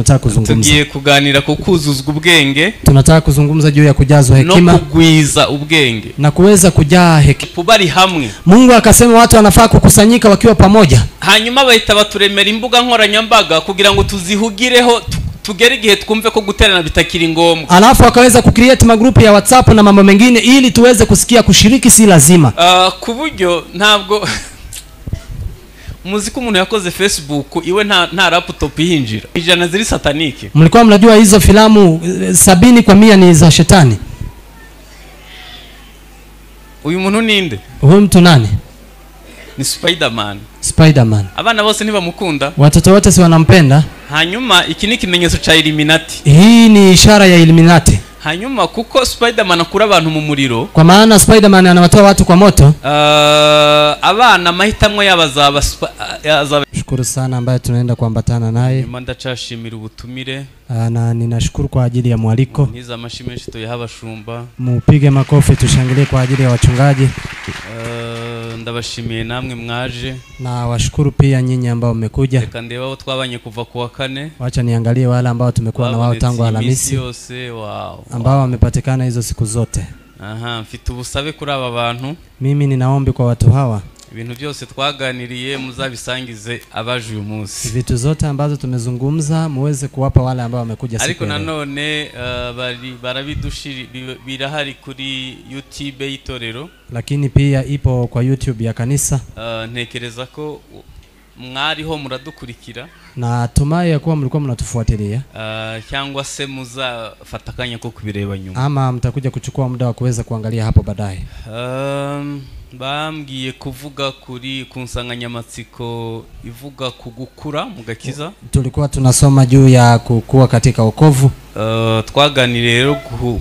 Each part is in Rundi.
Tunataka kuzungumza. Tugiye kuganira ku kuzuzwa ubwenge. Tunataka kuzungumza juu ya kujazwa hekima no kugwiza ubwenge na kuweza kujaa hekima. Bari hamwe. Mungu akasema watu wanafaa kukusanyika wakiwa pamoja. Hanyuma bahita baturemera imbuga nkoranyambaga kugira ngo tuzihugireho tugere igihe twumve ko guterana bitakiri ngombwa. Alafu akaweza kucreate magrupu ya WhatsApp na mambo mengine ili tuweze kusikia kushiriki si lazima. Kuburyo ntabwo muziki umuntu yakoze Facebook iwe nta laptop ihinjira. Ijana ziri satanike. Mlikuwa mnajua hizo filamu 70% ni za shetani. Uyu muntu ninde? Huyu mtu nani? Ni Spider-Man. Spider-Man. Abana bose ntibamukunda. Watoto wote si wanampenda. Hanyuma iki ni kimenyetso cha Illuminati. Hii ni ishara ya Illuminati. Hanyuma kuko Spider-Man akura abantu mu muriro. Kwa maana Spider-Man anawatoa watu kwa moto. Abana amahitamo yabazaba azaba. Shukuru sana ambaye tunaenda kuambatana naye. Nyuma ndacashimira ubutumire. Na ninashukuru kwa ajili ya mwaliko. Niza amashimeshi tuyahabashumba. Mupige makofi tushangilie kwa ajili ya wachungaji. Ndabashimiye namwe mwaje. Na washukuru pia nyinyi ambao mmekuja. Reka ndeba abo twabanye kuva kuwa kane. Wacha niangalie wale ambao tumekuwa na wao tangu Alhamisi. Wow. Ambao wamepatikana hizo siku zote. Aha, mfite ubusabe kuri aba bantu. Mimi ninaombi kwa watu hawa. Ibintu byose twaganiriye muzabisangize abaje uyu munsi. Vitu zote ambazo tumezungumza muweze kuwapa wale ambao wamekuja siku. Ariko nanone bari barabidushiri birahari kuri YouTube y'itorero. Lakini pia ipo kwa YouTube ya kanisa. Ntekereza ko mwariho muradukurikira. Na tumai ya kuwa mlikuwa mnatufuatilia. Cyangwa se muzafata akanya ko kubireba nyuma. Ama mtakuja kuchukua muda wa kuweza kuangalia hapo baadaye. Bambwiye kuvuga kuri kunsanganyamatsiko ivuga kugukura mu gakiza. Tulikuwa tunasoma juu ya kukua katika wokovu. Twaganiriye rero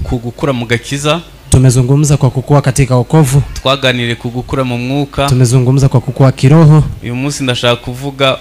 kugukura mu gakiza. Tumezungumza kwa kukua katika wokovu. Twaganiriye kugukura mu mwuka. Tumezungumza kwa kukua kiroho. Uyu munsi ndashaka kuvuga,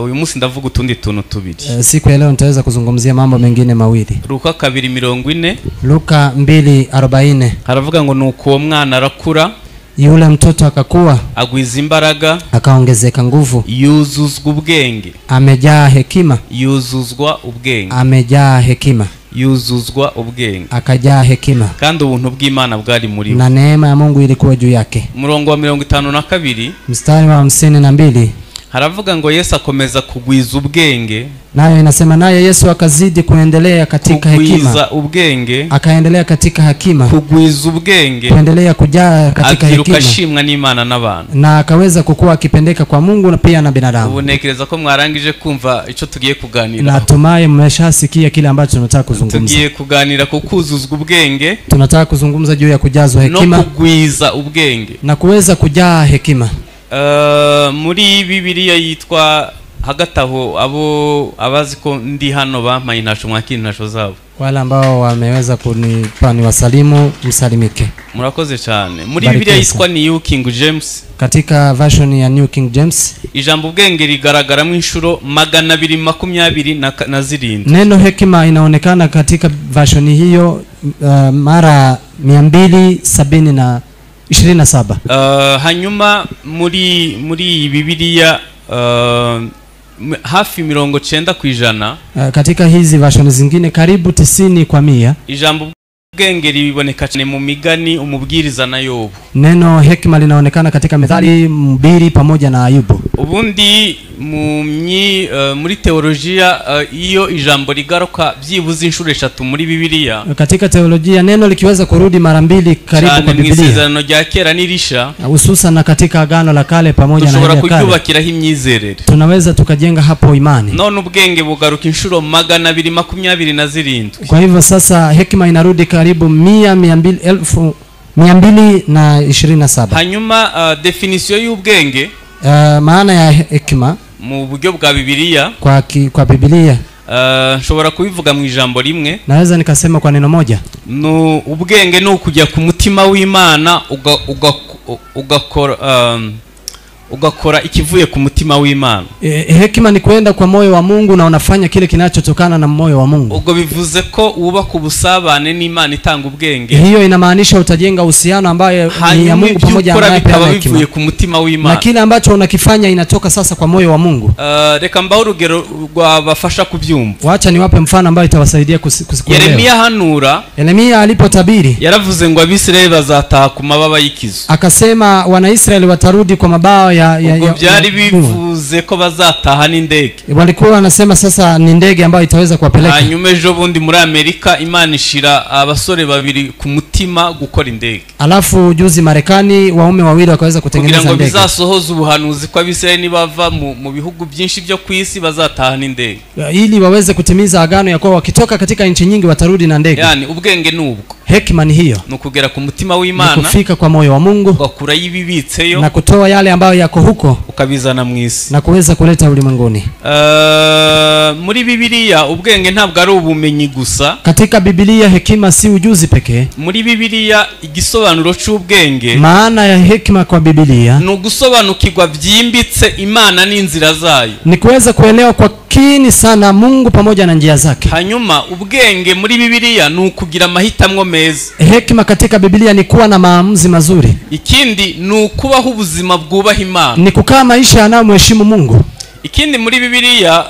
uyu munsi ndavuga utundi tuntu tubiri. Siku ya leo nitaweza kuzungumzia mambo mengine mawili. Luka 2:40. Luka 2:40. Haravuga ngo nuko uwo mwana arakura. Yule mtoto akakua, agwiza imbaraga, akaongezeka nguvu, yuzuzwa ubwenge, amejaa hekima, yuzuzwa ubwenge, amejaa hekima, yuzuzwa ubwenge, akajaa hekima, kandi ubuntu bw'Imana bwari muri we, na neema ya Mungu ilikuwa juu yake. Murongo wa 52, mstari wa 52, haravuga ngo Yesu akomeza kugwiza ubwenge. Nayo inasema naye Yesu akazidi kuendelea katika hekima. Kugwiza ubwenge, akaendelea katika hekima. Kugwiza ubwenge, kuendelea kujaa katika hekima. Akirukashimwa n'Imana n'abantu. Na akaweza kukua akipendeka kwa Mungu na pia na binadamu. Ubu ntekereza ko mwarangije kumva ico tugiye kuganira. Natumai mmeshasikia kile ambacho tunataka kuzungumza. Tugiye kuganira ku kuzuzwa ubwenge. Tunataka kuzungumza juu ya kujazwa hekima no kugwiza ubwenge na kuweza kujaa hekima. Muri Bibiliya yitwa hagati aho abo abazi ko ndi hano bampaye intasho mwakira intasho zabo. Wale ambao wameweza kunipa ni wasalimu msalimike. Murakoze cyane. Muri Bibiliya yitwa New King James, katika version ya New King James, ijambo ubwenge rigaragaramo inshuro 227. Neno hekima inaonekana katika version hiyo mara 227. Hanyuma muri Bibiliya hafi 90%, katika hizi version zingine karibu 90%, ijambo ubwenge riboneka cyane mu migani umubwiriza na Yobu. Neno hekima linaonekana katika Methali 2 pamoja na Ayubu. Ubundi muri teolojia iyo ijambo rigaruka byibuze inshuro 3 muri Bibiliya. Katika teolojia neno likiweza kurudi mara 2 karibu kwa Biblia. Mu isezerano rya kera n'irisha, hususan na katika Agano la Kale pamoja na dushobora Agano la Kale, kuryubakiraho imyizerere. Tunaweza tukajenga hapo imani. None ubwenge bugaruka inshuro 227. Kwa hivyo sasa hekima inarudi karibu 227. Hanyuma definition y'ubwenge, maana ya hekima mu buryo bwa Bibiliya, kwa Biblia, nshobora kubivuga mu ijambo rimwe. Naweza nikasema kwa neno moja. No, ubwenge ni ukujya ku mutima w'Imana ugakora Ugakora ikivuye ku mutima w'Imana. Hekima ni kwenda kwa moyo wa Mungu na unafanya kile kinachotokana na moyo wa Mungu. Ubwo bivuze ko wubaka ubusabane n'Imana itanga ubwenge. Hiyo inamaanisha utajenga uhusiano ambaye ni ya Mungu pamoja na bikaba bivuye ku mutima w'Imana. Na kile ambacho unakifanya inatoka sasa kwa moyo wa Mungu. Reka mbaho urugero rwabafasha kubyumva. Wacha niwape mfano ambao itawasaidia kuelewa. Yeremia hanura. Yeremia alipotabiri yaravuze ngo Abisirayeli bazataha ku mababa y'ikizu. Akasema Wanaisraeli watarudi kwa mabawa ya byari bivuze ko bazataha n'indege. Walikuwa wanasema sasa ni ndege ambayo itaweza kuwapeleka. Hanyuma ejo bundi muri Amerika Imana ishira abasore babiri ku mutima gukora indege. Alafu juzi Marekani waume wawili wakaweza kutengeneza ndege. Kugira ngo bizasohoze ubuhanuzi kwa Abisirayeli bava mu bihugu byinshi byo ku isi bazataha n'indege. Ili waweze kutimiza agano ya kuwa wakitoka katika nchi nyingi watarudi na ndege. Yani ubwenge nubwo. Hekima ni hiyo. Ni ukugera ku mutima w'Imana. Ni kufika kwa moyo wa Mungu. Ugakura ibibitseyo. Na kutoa yale ambayo yako huko ukabizana mu isi. Na kuweza kuleta ulimwenguni. Muri Bibiliya ubwenge ntabwo ari ubumenyi gusa. Katika Biblia hekima si ujuzi pekee. Muri Bibiliya igisobanuro cy'ubwenge, maana ya hekima kwa Biblia ni ugusobanukirwa byimbitse Imana n'inzira zayo. Ni kuweza kuelewa kwa kini sana Mungu pamoja na njia zake. Hanyuma ubwenge muri Bibiliya ni ukugira amahitamo meza. Hekima katika Biblia ni kuwa na maamuzi mazuri. Ikindi ni ukubaho ubuzima bwubaha Imana. Ni kukaa maisha yanayomheshimu Mungu. Ikindi muri Bibiliya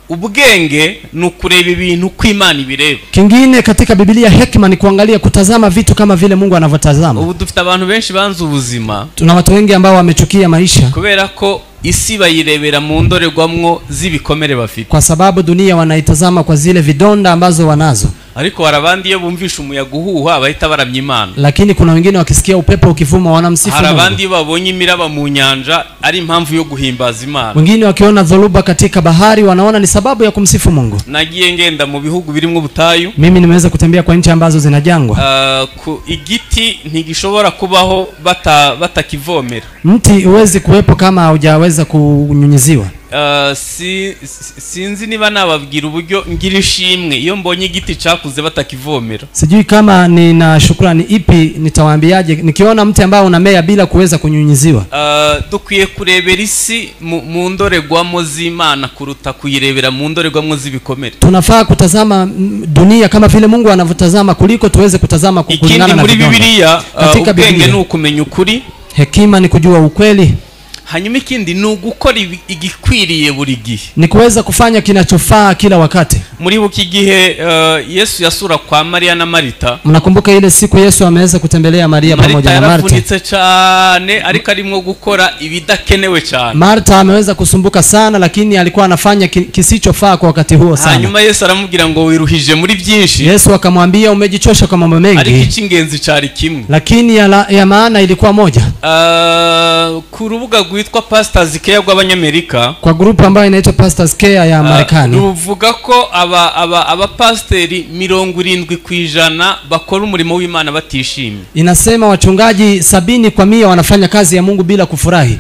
ubwenge ni ukureba ibintu uko Imana ibireba. Kingine katika Biblia hekima ni kuangalia, kutazama vitu kama vile Mungu anavyotazama. Ubu dufite abantu benshi banze ubuzima. Tuna watu wengi ambao wamechukia maisha. Kubera ko isi bayirebera mu ndorerwamwo z'ibikomere bafite. Kwa sababu dunia wanaitazama kwa zile vidonda ambazo wanazo. Ariko harabandi iyo bumvisha umuyaga uhuha bahita baramya Imana. Lakini kuna wengine wakisikia upepo ukivuma wanamsifu Mungu. Harabandi babonye imiraba mu nyanja ari impamvu yo guhimbaza Imana. Wengine wakiona dhoruba katika bahari wanaona ni sababu ya kumsifu Mungu. Nagiye ngenda mu bihugu birimo ubutayu. Mimi nimeweza kutembea kwa nchi ambazo zina jangwa. Igiti ntigishobora kubaho batakivomera. Mti huwezi kuwepo kama haujaweza kunyunyiziwa. Sinzi niba nababwira uburyo ngira ishimwe iyo mbonye igiti cyakuze batakivomera. Sijui kama nina shukrani ipi nitawaambiaje nikiona mti ambao unamea bila kuweza kunyunyiziwa. Dukwiye kurebera isi mu ndorerwamo z'Imana kuruta kuyirebera mu ndorerwamo z'ibikomere. Tunafaa kutazama dunia kama vile Mungu anavyotazama kuliko tuweze kutazama kulingana na muri Bibiliya. Ubwenge ni ukumenya ukuri. Hekima ni kujua ukweli. Hanyuma ikindi ni ugukora igikwiriye buri gihe. Ni kuweza kufanya kinachofaa kila wakati. Muri buki gihe Yesu yasura kwa Maria na Marita. Mnakumbuka ile siku Yesu ameweza kutembelea Maria pamoja na Marta. Yarafunitse cyane ariko arimo gukora ibidakenewe cyane. Marta ameweza kusumbuka sana lakini alikuwa anafanya kisichofaa kwa wakati huo sana. Hanyuma Yesu aramubwira ngo wiruhije muri byinshi. Yesu akamwambia umejichosha kwa mambo mengi. Ariko icy'ingenzi cyari kimwe. Lakini ya maana ilikuwa moja. Ku rubuga rwitwa Pastors Care rw'Abanyamerika, kwa grupu ambayo inaitwa Pastors Care ya Marekani, ruvuga ko abapasteri 70% bakora umurimo w'Imana batishimye. Inasema wachungaji 70% wanafanya kazi ya Mungu bila kufurahi.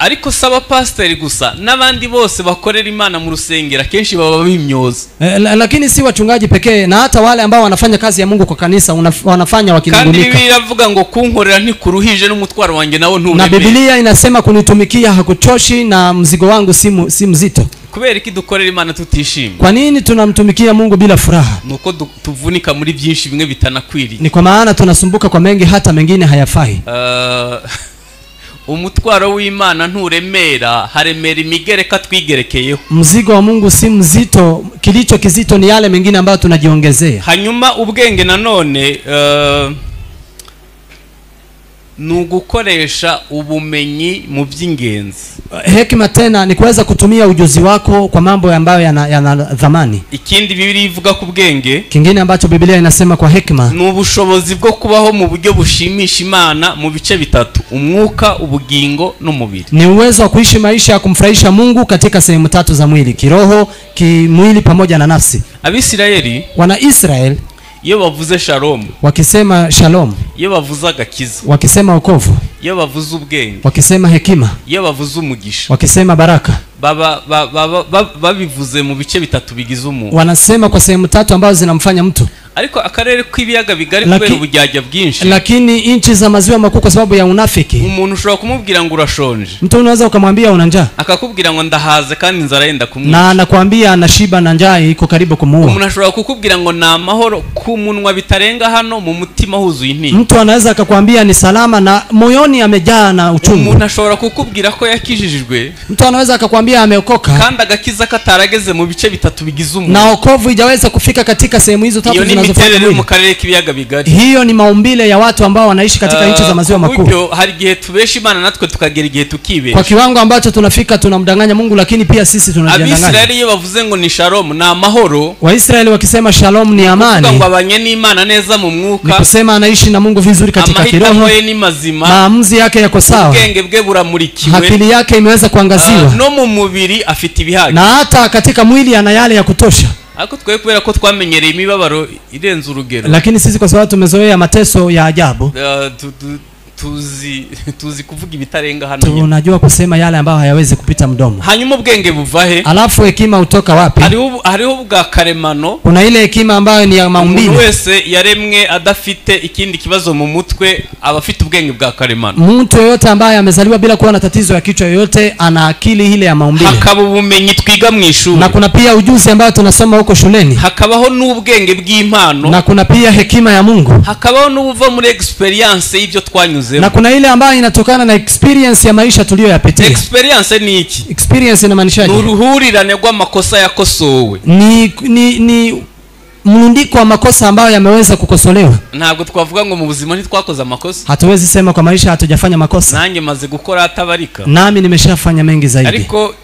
Ariko saba pasteri gusa n'abandi bose bakorera Imana mu rusengero kenshi baba bimyoza. Lakini si wachungaji pekee, na hata wale ambao wanafanya kazi ya Mungu kwa kanisa wanafanya wakinungunika. Kandi Bibiliya iravuga ngo kunkorera ntikuruhije n'umutwaro wanjye nawo nturemere. Na Biblia inasema kunitumikia hakuchoshi na mzigo wangu si mzito. Kubera iki dukorera Imana tutishimye? Kwa nini tunamtumikia Mungu bila furaha? Nuko tuvunika muri byinshi bimwe bitanakwiriye. Ni kwa maana tunasumbuka kwa mengi hata mengine hayafai. Umutwaro w'Imana nturemera, haremera imigereka twigerekeyeho. Mzigo wa Mungu si mzito, kilicho kizito ni yale mengine ambayo tunajiongezea. Hanyuma ubwenge nanone ni ugukoresha ubumenyi mu by'ingenzi. Hekima tena ni kuweza kutumia ujuzi wako kwa mambo ambayo yana dhamani. Ikindi Biblia ivuga ku bwenge, kingine ambacho Biblia inasema kwa hekima, ni ubushobozi bwo kubaho mu buryo bushimisha Imana mu bice bitatu: umwuka, ubugingo n'umubiri. Ni uwezo wa kuishi maisha ya kumfurahisha Mungu katika sehemu tatu za mwili: kiroho, kimwili pamoja na nafsi. Abisirayeli, wana Israel, iyo bavuze shalom, wakisema shalom, iyo bavuze agakiza, wakisema wokovu, iyo bavuze ubwenge, wakisema hekima, iyo bavuze umugisha, wakisema baraka, babivuze mu bice bitatu bigize umuntu. Wanasema kwa sehemu tatu ambazo zinamfanya mtu. Ariko akarere k'ibiyaga bigari kubera ubujyajya bwinshi. Lakini nchi za maziwa makuu kwa sababu ya unafiki. Umuntu ushobora kumubwira ngo urashonje. Mtu unaweza ukamwambia una njaa. Akakubwira ngo ndahaze kandi inzara yenda kumwica. Na anakuambia anashiba na njaa iko karibu kumuua. Umuntu ashobora kukubwira ngo na amahoro ku munwa bitarenga hano mu mutima huzuye intimba. Mtu anaweza akakwambia ni salama na moyoni amejaa na uchungu. Umuntu ashobora kukubwira ko yakijijwe. Mtu anaweza akakwambia ameokoka. Kandi agakiza katarageze mu bice bitatu bigize umuntu. Na wokovu haijaweza kufika katika sehemu hizo tatu zinazofanya mwili. Hiyo ni maumbile ya watu ambao wanaishi katika nchi za maziwa makuu. Kwa kiwango ambacho tunafika tunamdanganya Mungu, lakini pia sisi tunajidanganya. Waisraeli wakisema shalom ni amani, ni kusema anaishi na Mungu vizuri katika kiroho, maamuzi yake yako sawa, akili yake imeweza kuangaziwa, na hata katika mwili ana yale ya kutosha. Lakini sisi kwa sababu tumezoea mateso ya ajabu, tunajua kusema yale ambayo hayawezi kupita mdomo. Alafu hekima hutoka wapi? Kuna ile hekima ambayo ni ya maumbile. Mtu yeyote ambaye amezaliwa bila kuwa na tatizo ya kichwa yoyote ana akili ile ya maumbile. Na kuna pia ujuzi ambao tunasoma huko shuleni. Na kuna pia hekima ya Mungu. Na kuna ile ambayo inatokana na experience ya maisha tuliyoyapitia. Experience ni iki? Experience inamaanishaje? Uruhurirane rw'amakosa yakosowe. Ni mlundiko wa makosa ambayo yameweza kukosolewa. Ntabwo twavuga ngo mu buzima ntitwakoze amakosa. Hatuwezi sema kwa maisha hatujafanya makosa. Nanjye maze gukora atabarika. Nami nimeshafanya mengi zaidi. Ariko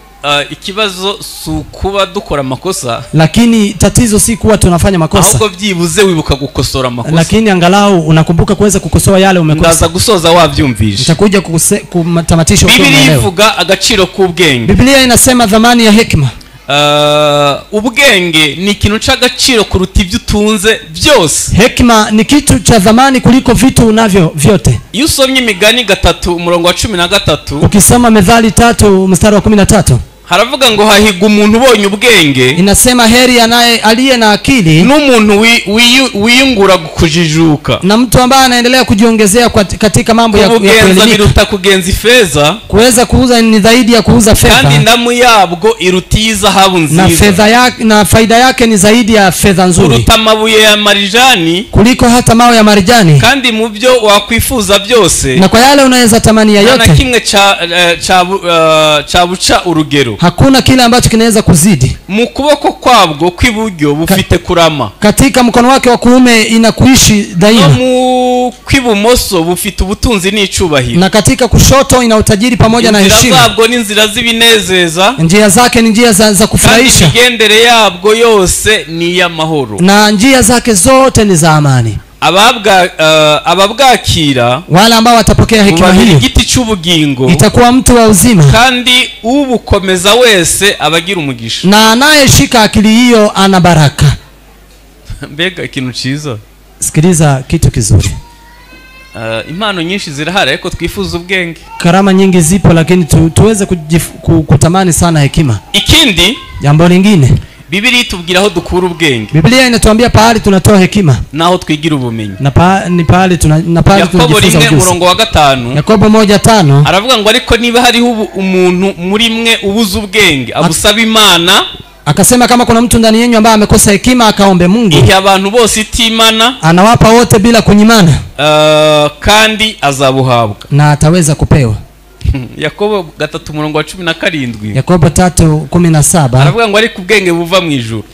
ikibazo si kuba dukora amakosa. Lakini tatizo si kuwa tunafanya makosa. Ahubwo byibuze wibuka gukosora amakosa. Lakini angalau unakumbuka kuweza kukosoa yale umekosa. Ndaza gusoza wabyumvishe. Nitakuja kutamatisha ukiwa Biblia umeelewa. Ivuga agaciro k'ubwenge. Biblia inasema dhamani ya hekima. Ubwenge ni ikintu c'agaciro kuruta ibyo utunze byose. Hekima ni kitu cha dhamani kuliko vitu unavyo vyote. Iyo usomye Imigani 3:13, ukisoma Methali 3:13, haravuga ngo hahigwa umuntu ubonye ubwenge. Inasema heri anaye aliye na akili, n'umuntu wiyungura kujijuka, na mtu ambaye anaendelea kujiongezea katika mambo ya kuelimika. Biruta kugenza ifeza, kuweza kuuza ni zaidi ya kuuza fedha, kandi ndamu yabwo iruta izahabu nziza, na fedha yake na faida yake ni zaidi ya fedha nzuri, kuruta amabuye ya marijani, kuliko hata mawe ya marijani, kandi mu byo wakwifuza byose, na kwa yale unaweza tamania yote, na kimwe cha buca urugero, hakuna kile ambacho kinaweza kuzidi. Mu kuboko kwabwo kw'iburyo bufite kurama, katika mkono wake wa kuume inakuishi daima, mu kw'ibumoso bufite ubutunzi n'icubahiro, na katika kushoto ina utajiri pamoja na heshima. Inzira zabwo ni inzira z'ibinezeza, njia zake ni njia za kufurahisha, kandi imigendere yabwo yose ni iy'amahoro, na njia zake zote ni za amani. Ababwakira, wale ambao watapokea hekima hiyo, igiti cy'ubugingo, itakuwa mtu wa uzima, kandi ubukomeza wese abagira umugisha, na anayeshika akili hiyo ana baraka. Mbega ikintu cyiza. Sikiliza kitu kizuri. Impano nyinshi zirahari ariko twifuza ubwenge. Karama nyingi zipo lakini tuweze kutamani sana hekima. Ikindi, jambo lingine, Biblia itubwira aho dukura ubwenge. Biblia inatuambia pahali tunatoa hekima, naho twigira ubumenyi, na ni pahali na pahali tunajifunza ujuzi. Yakobo 1:5, Yakobo 1:5 aravuga ngo ariko niba hariho umuntu muri mwe ubuze ubwenge abusaba Imana, akasema kama kuna mtu ndani yenu ambaye amekosa hekima akaombe Mungu, ihe abantu bose itimana, anawapa wote bila kunyimana, kandi azabuhabwa, na ataweza kupewa. Yakobo 3:17, Yakobo 3:17 aravuga ngo ariko ubwenge buva mu ijuru,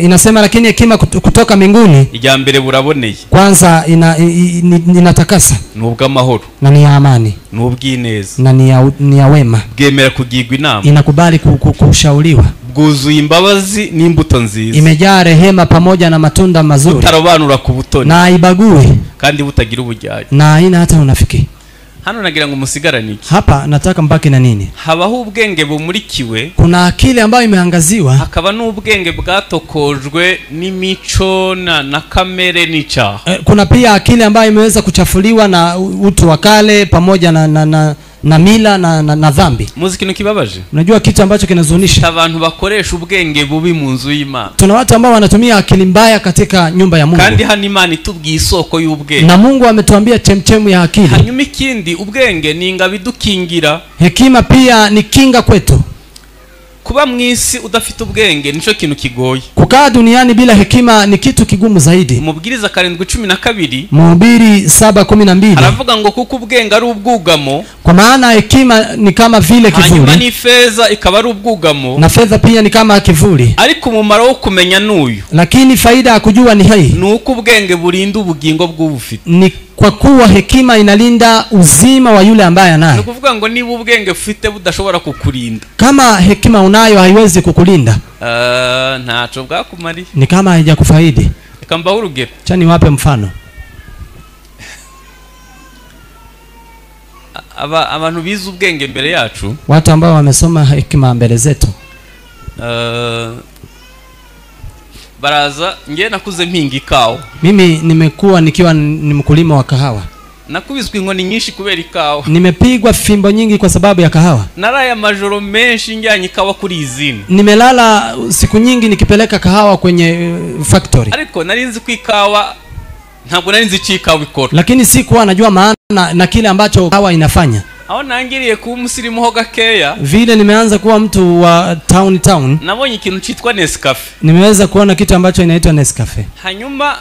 inasema lakini hekima kutoka mbinguni, ijya mbere buraboneye, kwanza inatakasa, n'ubw'amahoro, na ni ya amani, n'ubw'ineza, na ni ya wema, bwemera kugirwa inama, inakubali kushauriwa, bwuzuye imbabazi n'imbuto nziza, imejaa rehema pamoja na matunda mazuri, butarobanura ku butoni, na haibagui, kandi butagira ubujyajya, na haina hata unafiki. Hano nagira ngo musigarane iki? Hapa nataka mbaki na nini? Habaho ubwenge bumurikiwe, kuna akili ambayo imeangaziwa, hakaba n'ubwenge bwatokojwe n'imico na kamere n'icyaha. Kuna pia akili ambayo imeweza kuchafuliwa na utu wa kale pamoja na Na mila na dhambi. Muzi ikintu kibabaje? Unajua kitu ambacho kinazunisha? Abantu bakoresha ubwenge bubi mu nzu y'Imana. Tuna watu ambao wanatumia akili mbaya katika nyumba ya Mungu. Kandi hano Imana itubwiye isoko y'ubwenge. Na Mungu ametuambia chemchemu ya akili. Hanyuma ikindi, ubwenge ni ingabo idukingira. Hekima pia ni kinga kwetu. Kuba mwisi udafite ubwenge nico kintu kigoye. Kukaa duniani bila hekima ni kitu kigumu zaidi. Umubwiriza 7:12. Mhubiri 7:12. Aravuga ngo kuko ubwenge ari ubwugamo. Kwa maana hekima ni kama vile kivuli. Hanyuma ni feza ikaba ari ubwugamo. Na fedha pia ni kama kivuli. Ariko umumaro wo kumenya nuyu. Lakini faida ya kujua ni hii. Nuko ubwenge burinda ubugingo bw'ubufite. Ni kwa kuwa hekima inalinda uzima wa yule ambaye anaye. Ni kuvuga ngo niba ubwenge ufite budashobora kukurinda. Kama hekima unayo haiwezi kukulinda. Ntaco bwakumariye. Ni kama haijakufaidi. Reka mbahe urugero. Acha niwape mfano. Abantu bize ubwenge mbere yacu, watu ambao wamesoma hekima mbele zetu. Baraza nge nakuze mpinga ikawa. Mimi nimekuwa nikiwa ni mkulima wa kahawa. Nakubiswe inkoni nyinshi kubera ikawa. Nimepigwa fimbo nyingi kwa sababu ya kahawa. Naraye amajoro menshi njyanye ikawa kuri izini. Nimelala siku nyingi nikipeleka kahawa kwenye factory. Ariko nari nzi ko ikawa, ntabwo nari nzi icyo ikawa ikora. Lakini sikuwa najua maana na kile ambacho kahawa inafanya. Aho nangiriye kuba umusirimu ho gakeya. Vile nimeanza kuwa mtu wa town. Nabonye ikintu citwa Nescafe. Nimeweza kuona kitu ambacho inaitwa Nescafe. Hanyuma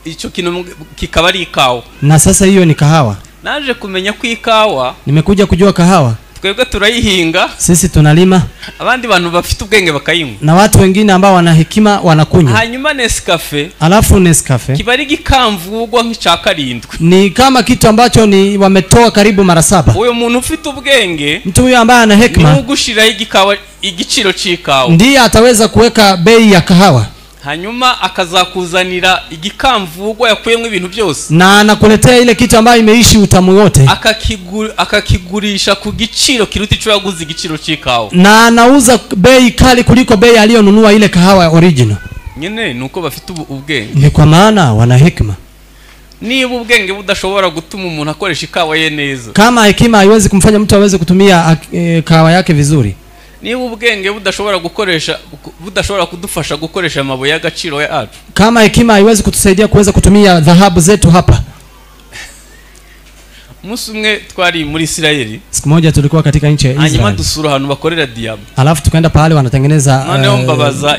ico kintu kikaba ari ikawa. Na sasa hiyo ni kahawa. Naje kumenya ko ikawa. Nimekuja kujua kahawa. Twebwe turayihinga. Sisi tunalima. Abandi bantu bafite ubwenge bakayinywa. Na watu wengine ambao wana hekima wanakunywa. Hanyuma Nescafe. Alafu Nescafe kiba ari gikamvugwa nk'ica karindwi. Ni kama kitu ambacho ni wametoa karibu mara 7. Uyo muntu ufite ubwenge, mtu huyo ambaye ana hekima, ni ugushiraho igikawa, igiciro c'ikawa. Ndiye ataweza kuweka bei ya kahawa. Hanyuma akazakuzanira igikamvugwa yakuyemo ibintu byose. Na anakuletea ile kitu ambayo imeishi utamu yote. Akakigurisha ku giciro kiruta ico yaguze igiciro c'ikawa. Na anauza bei kali kuliko bei aliyonunua ile kahawa original. Nyene nuko bafite ubwenge. Ni kwa maana wana hekima. Niba ubwenge budashobora gutuma umuntu akoresha ikawa ye neza. Kama hekima haiwezi kumfanya mtu aweze kutumia kahawa yake vizuri. Niba ubwenge budashobora kudufasha gukoresha amabuye y'agaciro yacu. Kama hekima haiwezi kutusaidia kuweza kutumia dhahabu zetu hapa. Umunsi umwe twari muri Israeli. Siku moja tulikuwa katika nchi ya Israeli. Hanyuma dusura ahantu bakorera diamond. Alafu tukaenda pahali wanatengeneza noneho mbabaza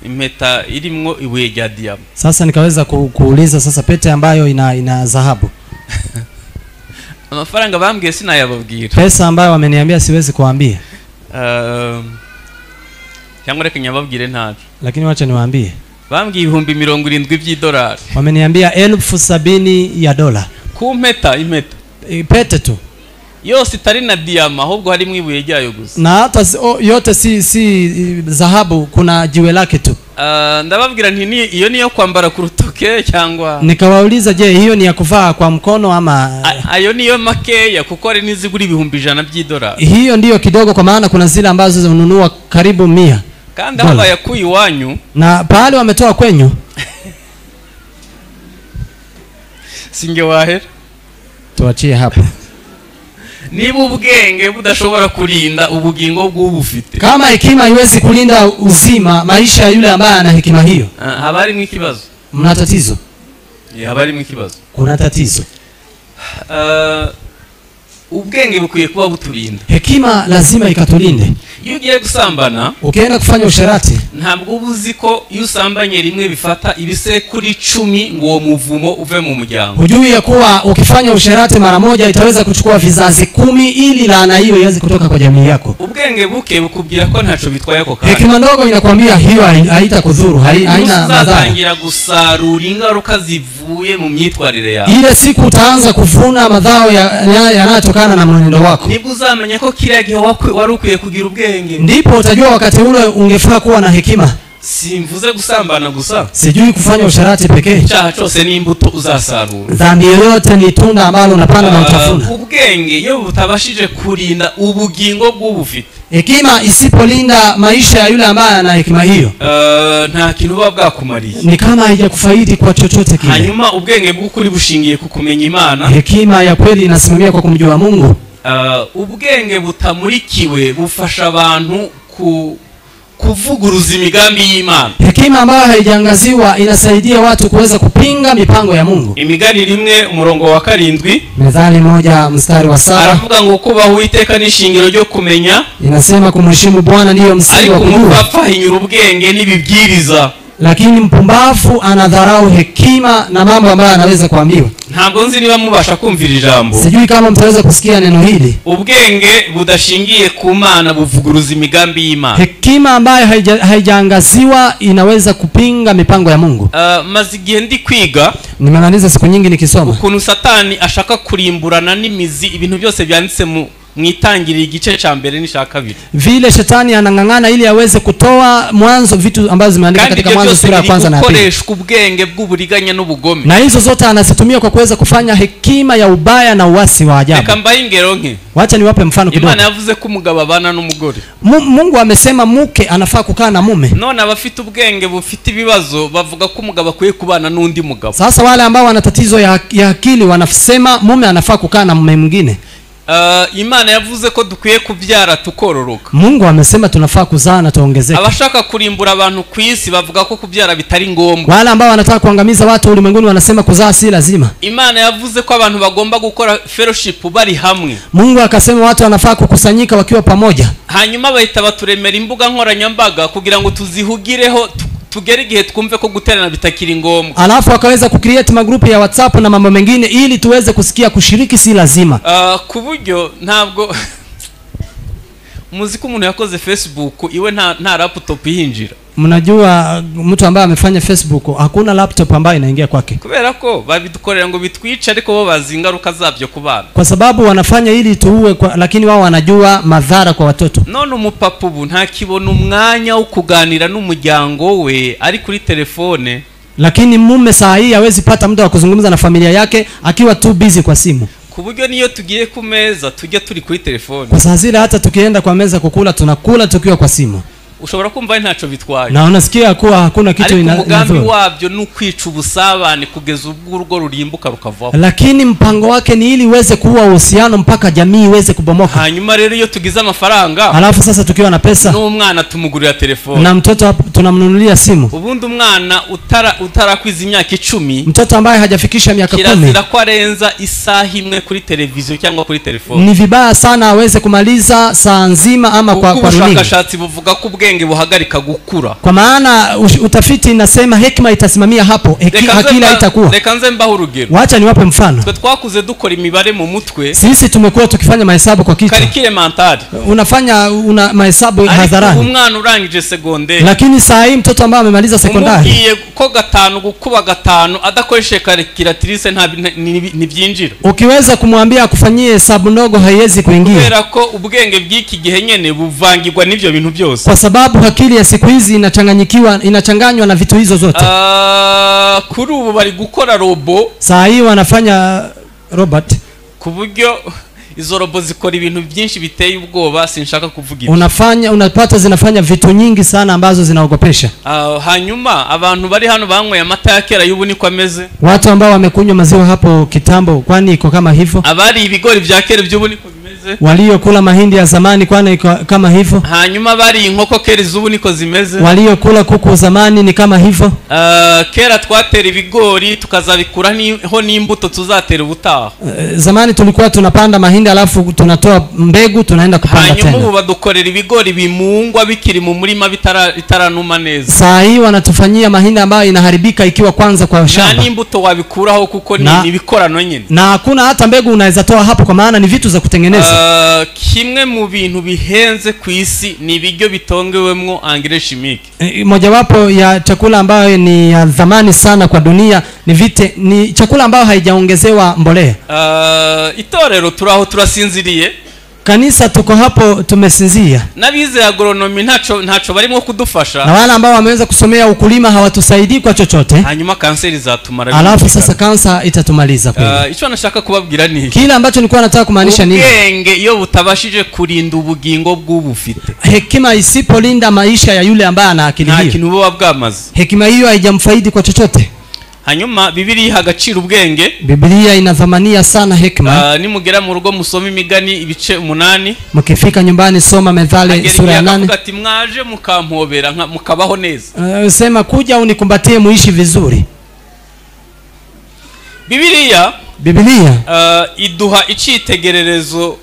impeta irimwo ibuye rya diamond. Sasa nikaweza kuuliza sasa pete ambayo ina dhahabu. Amafaranga bambwiye sinayababwira. Pesa ambayo wameniambia siwezi kuambia. Cyangwa reka nyababwire ntaco. Lakini wacha niwaambie. Bambwiye 70,000 by'idolari. Wameniambia 70,000 ya dola. Ku mpeta, impeta. Pete tu. Yose itari na diamond ahubwo harimo ibuye ryayo gusa. Na hata yote si dhahabu, kuna jiwe lake tu. Ndababwira nti ni iyo niyo kwambara ku rutoke cyangwa. Nikawauliza je, hiyo ni ya kuvaa kwa mkono ama ayo niyo makeya kuko ari nizigura 100,000 by'idolari. Hiyo ndiyo kidogo kwa maana kuna zile ambazo zinunua karibu 100. Kandi aho bayakuye iwanyu na pale wametoa kwenyu. Singe wahera. Tuachie hapo. Niba ubwenge budashobora kurinda ubugingo bw'ubufite. Kama hekima haiwezi kulinda uzima maisha ya yule ambaye ana hekima hiyo. Haba harimo ikibazo. Mna tatizo. Haba harimo ikibazo. Kuna tatizo. Ubwenge bukwiye kuba buturinda. Hekima lazima ikatulinde. Iyo ugiye gusambana, ukienda kufanya usherati, ntabwo ubuzi ko iyo usambanye rimwe bifata ibisekuru 10 ngo uwo muvumo uve mu muryango. Hujui ya kuwa ukifanya usherati mara moja itaweza kuchukua vizazi 10 ili laana hiyo iweze kutoka kwa jamii yako. Ubwenge buke bukubwira ko ntaco bitwaye ako kanya. Hekima ndogo inakwambia hiyo haitakudhuru, haina madhara. Uzatangira gusarura ingaruka zivuye mu myitwarire yawe. Ile siku utaanza kuvuna madhao yanayotokana na mwenendo wako. Nibwo uzamenya ko kiriya gihe wari ukwiye kugira ubwenge. Ndipo utajua wakati ule ungefaa kuwa na hekima. Simvuze gusambana gusa. Sijui kufanya usharati pekee. Icyaha cyose ni imbuto uzasarura. Dhambi yote ni tunda ambalo unapanda na utavuna. Ubwenge iyo butabashije kurinda ubugingo bw'ubufite. Hekima isipolinda maisha ya yule ambaye ana hekima hiyo, nta kintu buba bwakumariye. Ni kama haijakufaidi kwa chochote kile. Hanyuma ubwenge bw'ukuri bushingiye ku kumenya Imana. Hekima ya kweli inasimamia kwa kumjua Mungu. Ubwenge butamurikiwe bufasha abantu kuvuguruza imigambi y'Imana. Hekima ambayo haijaangaziwa inasaidia watu kuweza kupinga mipango ya Mungu. Imigani 1 umurongo wa 7. Methali 1 mstari wa 7. Aravuga ngo kubaho Uwiteka ni ishingiro ryo kumenya. Inasema kumheshimu Bwana ndiyo msingi wa kujua. Ariko umupfapfa ahinyura ubwenge n'ibibwiriza. Lakini mpumbavu anadharau hekima na mambo ambayo anaweza kuambiwa. Ntabwo nzi niba mubasha kumvira ijambo. Sijui kama mtaweza kusikia neno hili. Ubwenge budashingiye ku Mana buvuguruza imigambi y'Imana. Hekima ambayo haijaangaziwa inaweza kupinga mipango ya Mungu. Maze igihe ndi kwiga, nimemaliza siku nyingi nikisoma ukuntu Satani ashaka kurimburana n'imizi ibintu byose byanditse mu mwitangirira igice cha mbere n'icya kabiri. Vile shetani anang'ang'ana ili aweze kutoa mwanzo vitu ambazo zimeandikwa katika Mwanzo sura ya kwanza na ya pili. Gukoreshwa ubwenge bw'uburiganya n'ubugome. Na hizo zote anazitumia kwa kuweza kufanya hekima ya ubaya na uasi wa ajabu. Reka mbahe ingero nke. Wacha niwape mfano kidogo. Imana yavuze ko umugabo abana n'umugore. Mungu amesema mke anafaa kukaa na mume. None abafite ubwenge bufite ibibazo bavuga ko umugabo akwiye kubana n'undi mugabo. Sasa wale ambao wana tatizo ya akili wanasema mume anafaa kukaa na mume mwingine. Imana yavuze ko dukwiye kubyara tukororoka. Mungu amesema tunafaa kuzaa na tuongezeke. Abashaka kurimbura abantu ku isi bavuga ko kubyara bitari ngombwa. Wale ambao wanataka kuangamiza watu ulimwenguni wanasema kuzaa si lazima. Imana yavuze ko abantu bagomba gukora fellowship bari hamwe. Mungu akasema watu wanafaa kukusanyika wakiwa pamoja. Hanyuma bahita baturemera imbuga nkoranyambaga kugira ngo tuzihugireho tugere igihe twumve ko guterana bitakiri ngombwa. Alafu akaweza kucreate magrupu ya WhatsApp na mambo mengine ili tuweze kusikia kushiriki si lazima. Ku buryo ntabwo muziki umuntu yakoze Facebook iwe nta laptop ihinjira. Mnajua mtu ambaye amefanya Facebook hakuna laptop ambayo inaingia kwake. Kubera ko babidukorera ngo bitwice ariko bo bazi ingaruka zabyo ku bana. Kwa sababu wanafanya ili tuue lakini wao wanajua madhara kwa watoto. None umupapa ubu ntakibona umwanya wo kuganira n'umuryango we ari kuri telefone. Lakini mume saa hii hawezi pata muda wa kuzungumza na familia yake akiwa too busy kwa simu. Kuburyo niyo tugiye ku meza tujya turi kuri telefone. Kwa saa zile hata tukienda kwa meza kukula tunakula tukiwa kwa simu. Ushobora kumva ntaco bitwaye. Na unasikia kuwa hakuna kitu ina. Ariko umugambi wabyo ni ukwica ubusabane kugeza ubwo urugo rurimbuka rukavaho. Lakini mpango wake ni ili uweze kuwa uhusiano mpaka jamii iweze kubomoka. Hanyuma rero iyo tugize amafaranga, alafu sasa tukiwa na pesa, n'umwana tumugurira telefone. Na mtoto tunamnunulia simu. Ubundi umwana utarakwiza imyaka 10, mtoto ambaye hajafikisha miaka 10, kirazira ko arenza isaha imwe kuri televiziyo cyangwa kuri telefone. Ni vibaya sana aweze kumaliza saa nzima ama kwa runinga. Ubushakashatsi buvuga ko ubwenge buhagarika gukura. Kwa maana utafiti inasema hekima itasimamia hapo, akili haitakuwa. Reka nze mbahe urugero. Wacha niwape mfano. Twe twakuze dukora imibare mu mutwe. Sisi tumekuwa tukifanya mahesabu kwa kichwa. Calcul mental. Unafanya mahesabu hadharani. Umwana urangije secondaire. Lakini saa hii mtoto ambaye amemaliza sekondari, umubwiye ko 5 gukuba 5 adakoreshe calculatrice ntibyinjira. Ukiweza kumwambia akufanyie hesabu ndogo haiwezi kuingia. Kubera ko ubwenge bw'iki gihe nyene buvangirwa n'ivyo bintu byose. Kwa sababu akili ya siku hizi inachanganyikiwa, inachanganywa na vitu hizo zote. Kuri ubu bari gukora robo. Saa hii wanafanya robot. Kuburyo izo robo zikora ibintu byinshi biteye ubwoba, sinshaka kuvuga ibyo. Unapata zinafanya vitu nyingi sana ambazo zinaogopesha. Hanyuma abantu bari hano banyweye amata ya kera y'ubu niko ameze. Watu ambao wamekunywa maziwa hapo kitambo kwani iko kama hivyo? Abari ibigori bya kera by'ubu niko bimeze. Waliokula mahindi ya zamani kwani iko kama hivyo? Hanyuma bari inkoko kera z'ubu niko zimeze. Waliokula kuku zamani ni kama hivyo? Kera twatera ibigori tukazabikuraho n'imbuto tuzatera ubutaha. Zamani tulikuwa tunapanda mahindi alafu tunatoa mbegu tunaenda kupanda tena. Hanyuma ubu badukorera ibigori bimungwa bikiri mu murima bitaranuma neza. Saa hii wanatufanyia mahindi ambayo inaharibika ikiwa kwanza kwa shamba. Na n'imbuto wabikuraho kuko ni ibikorano nyine. Na hakuna hata mbegu unaweza toa hapo kwa maana ni vitu za kutengeneza. Kimwe mu bintu bihenze ku isi ni ibiryo bitongewemwo engrais chimique. Mojawapo ya chakula ambayo ni ya thamani sana kwa dunia ni ni chakula ambayo haijaongezewa mbolea. Itorero turaho turasinziriye. Kanisa tuko hapo tumesinzia. N'abize agronomy ntaco barimo kudufasha. Na wale ambao wameweza kusomea ukulima hawatusaidii kwa chochote. Hanyuma kanseri zatumara. Alafu sasa kansa itatumaliza kweli. Ico nashaka kubabwira ni kile ambacho nilikuwa nataka kumaanisha ni ubwenge iyo butabashije kurinda ubugingo bw'ubufite. Hekima isipolinda maisha ya yule ambaye ana akili hiyo, nta kintu buba bwamaze. Hekima hiyo haijamfaidi kwa chochote. Hanyuma Bibiliya iha agaciro ubwenge. Biblia inathamania sana hekima. Nimugera mu rugo musome imigani ibice 8. Mkifika nyumbani soma Methali sura ya 8. Ati mwaje mukampobera mukabaho neza. Sema kuja unikumbatie muishi vizuri. Biblia iduha icitegererezo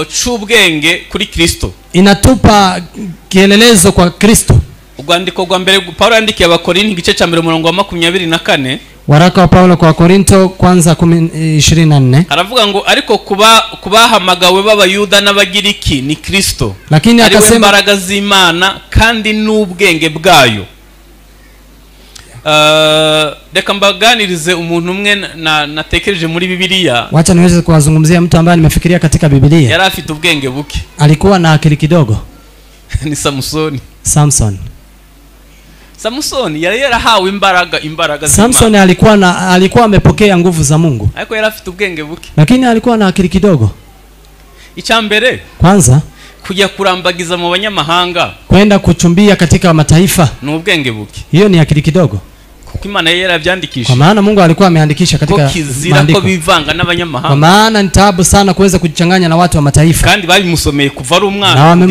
c'ubwenge kuri Kristo. Inatupa kielelezo kwa Kristo. Urwandiko rwa mbere Paulo yandikiye Abakorinto igice cha mbere umurongo wa 24. Waraka wa Paulo kwa Korinto kwanza 24. Aravuga ngo ariko kubahamagawe b'Abayuda n'Abagiriki ni Kristo. Lakini akasema imbaraga z'Imana kandi n'ubwenge bwayo. Reka mbaganirize umuntu umwe natekereje muri Bibiliya. Wacha niweze kuwazungumzia mtu ambaye nimefikiria katika Biblia. Yari afite ubwenge buke. Alikuwa na akili kidogo. Ni Samsoni. Samson. Samsoni yari yarahawe imbaraga z'Imana. Samson alikuwa amepokea nguvu za Mungu. Ariko yari afite ubwenge buke. Lakini alikuwa na akili kidogo. Icambere, kwanza kujya kurambagiza mu banyamahanga, kwenda kuchumbia katika mataifa, ni ubwenge buke. Hiyo ni akili kidogo. Kuko Imana yari yarabyandikisha. Kwa maana Mungu alikuwa ameandikisha katika maandiko. Ko bivanga n'abanyamahanga. Kwa maana ni taabu sana kuweza kujichanganya na watu wa mataifa. Kandi babimusomeye kuva ari umwana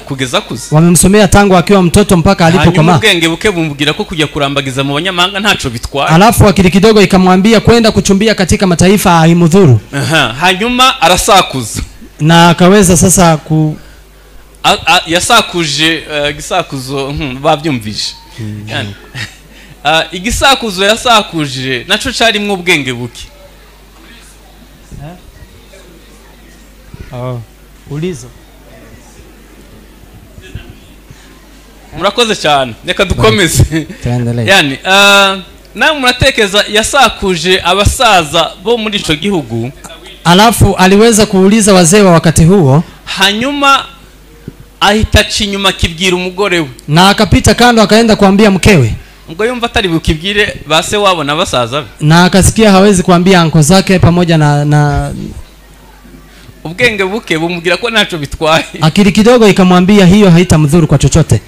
kugeza kuze. Wamemsomea tangu akiwa mtoto mpaka alipokomaa. Ubwenge buke bumubwira ko kujya kurambagiza mu banyamahanga ntaco bitwaye. Alafu akili kidogo ikamwambia kwenda kuchumbia katika mataifa haimudhuru. Hanyuma arasakuza. Na akaweza sasa yasakuje gisakuzo bavyumvishe. Yani igisakuzo yasakuje naco carimwo ubwenge buke. Ulizo. Murakoze cyane, reka dukomeze. Yani nawe muratekeza yasakuje abasaza bo muri ico gihugu. Alafu aliweza kuuliza wazee wa wakati huo. Hanyuma ahita aca inyuma kibwira umugore we. Na akapita kando akaenda kuambia mkewe. Ngo yumva atari bukibwire base wabo na basaza be. Na akasikia hawezi kuambia anko zake pamoja na ubwenge buke bumubwira ko ntaco bitwaye. Akili kidogo ikamwambia hiyo haitamdhuru kwa chochote.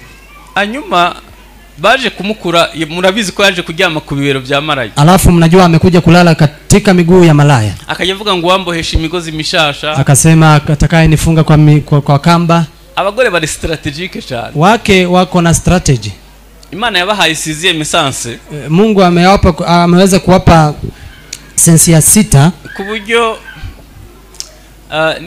Hanyuma baje kumukura, murabizi ko yaje kuryama ku bibero bya maraya. Alafu mnajua amekuja kulala katika miguu ya malaya. Akajavuga ngo wambohesha imigozi mishasha. Akasema atakaye nifunga kwa kamba. Abagore bari strategique cyane. Wake wako na strategy. Imana yabahaye siziye misanse. Mungu ameweza kuwapa sensi ya 6. Kuburyo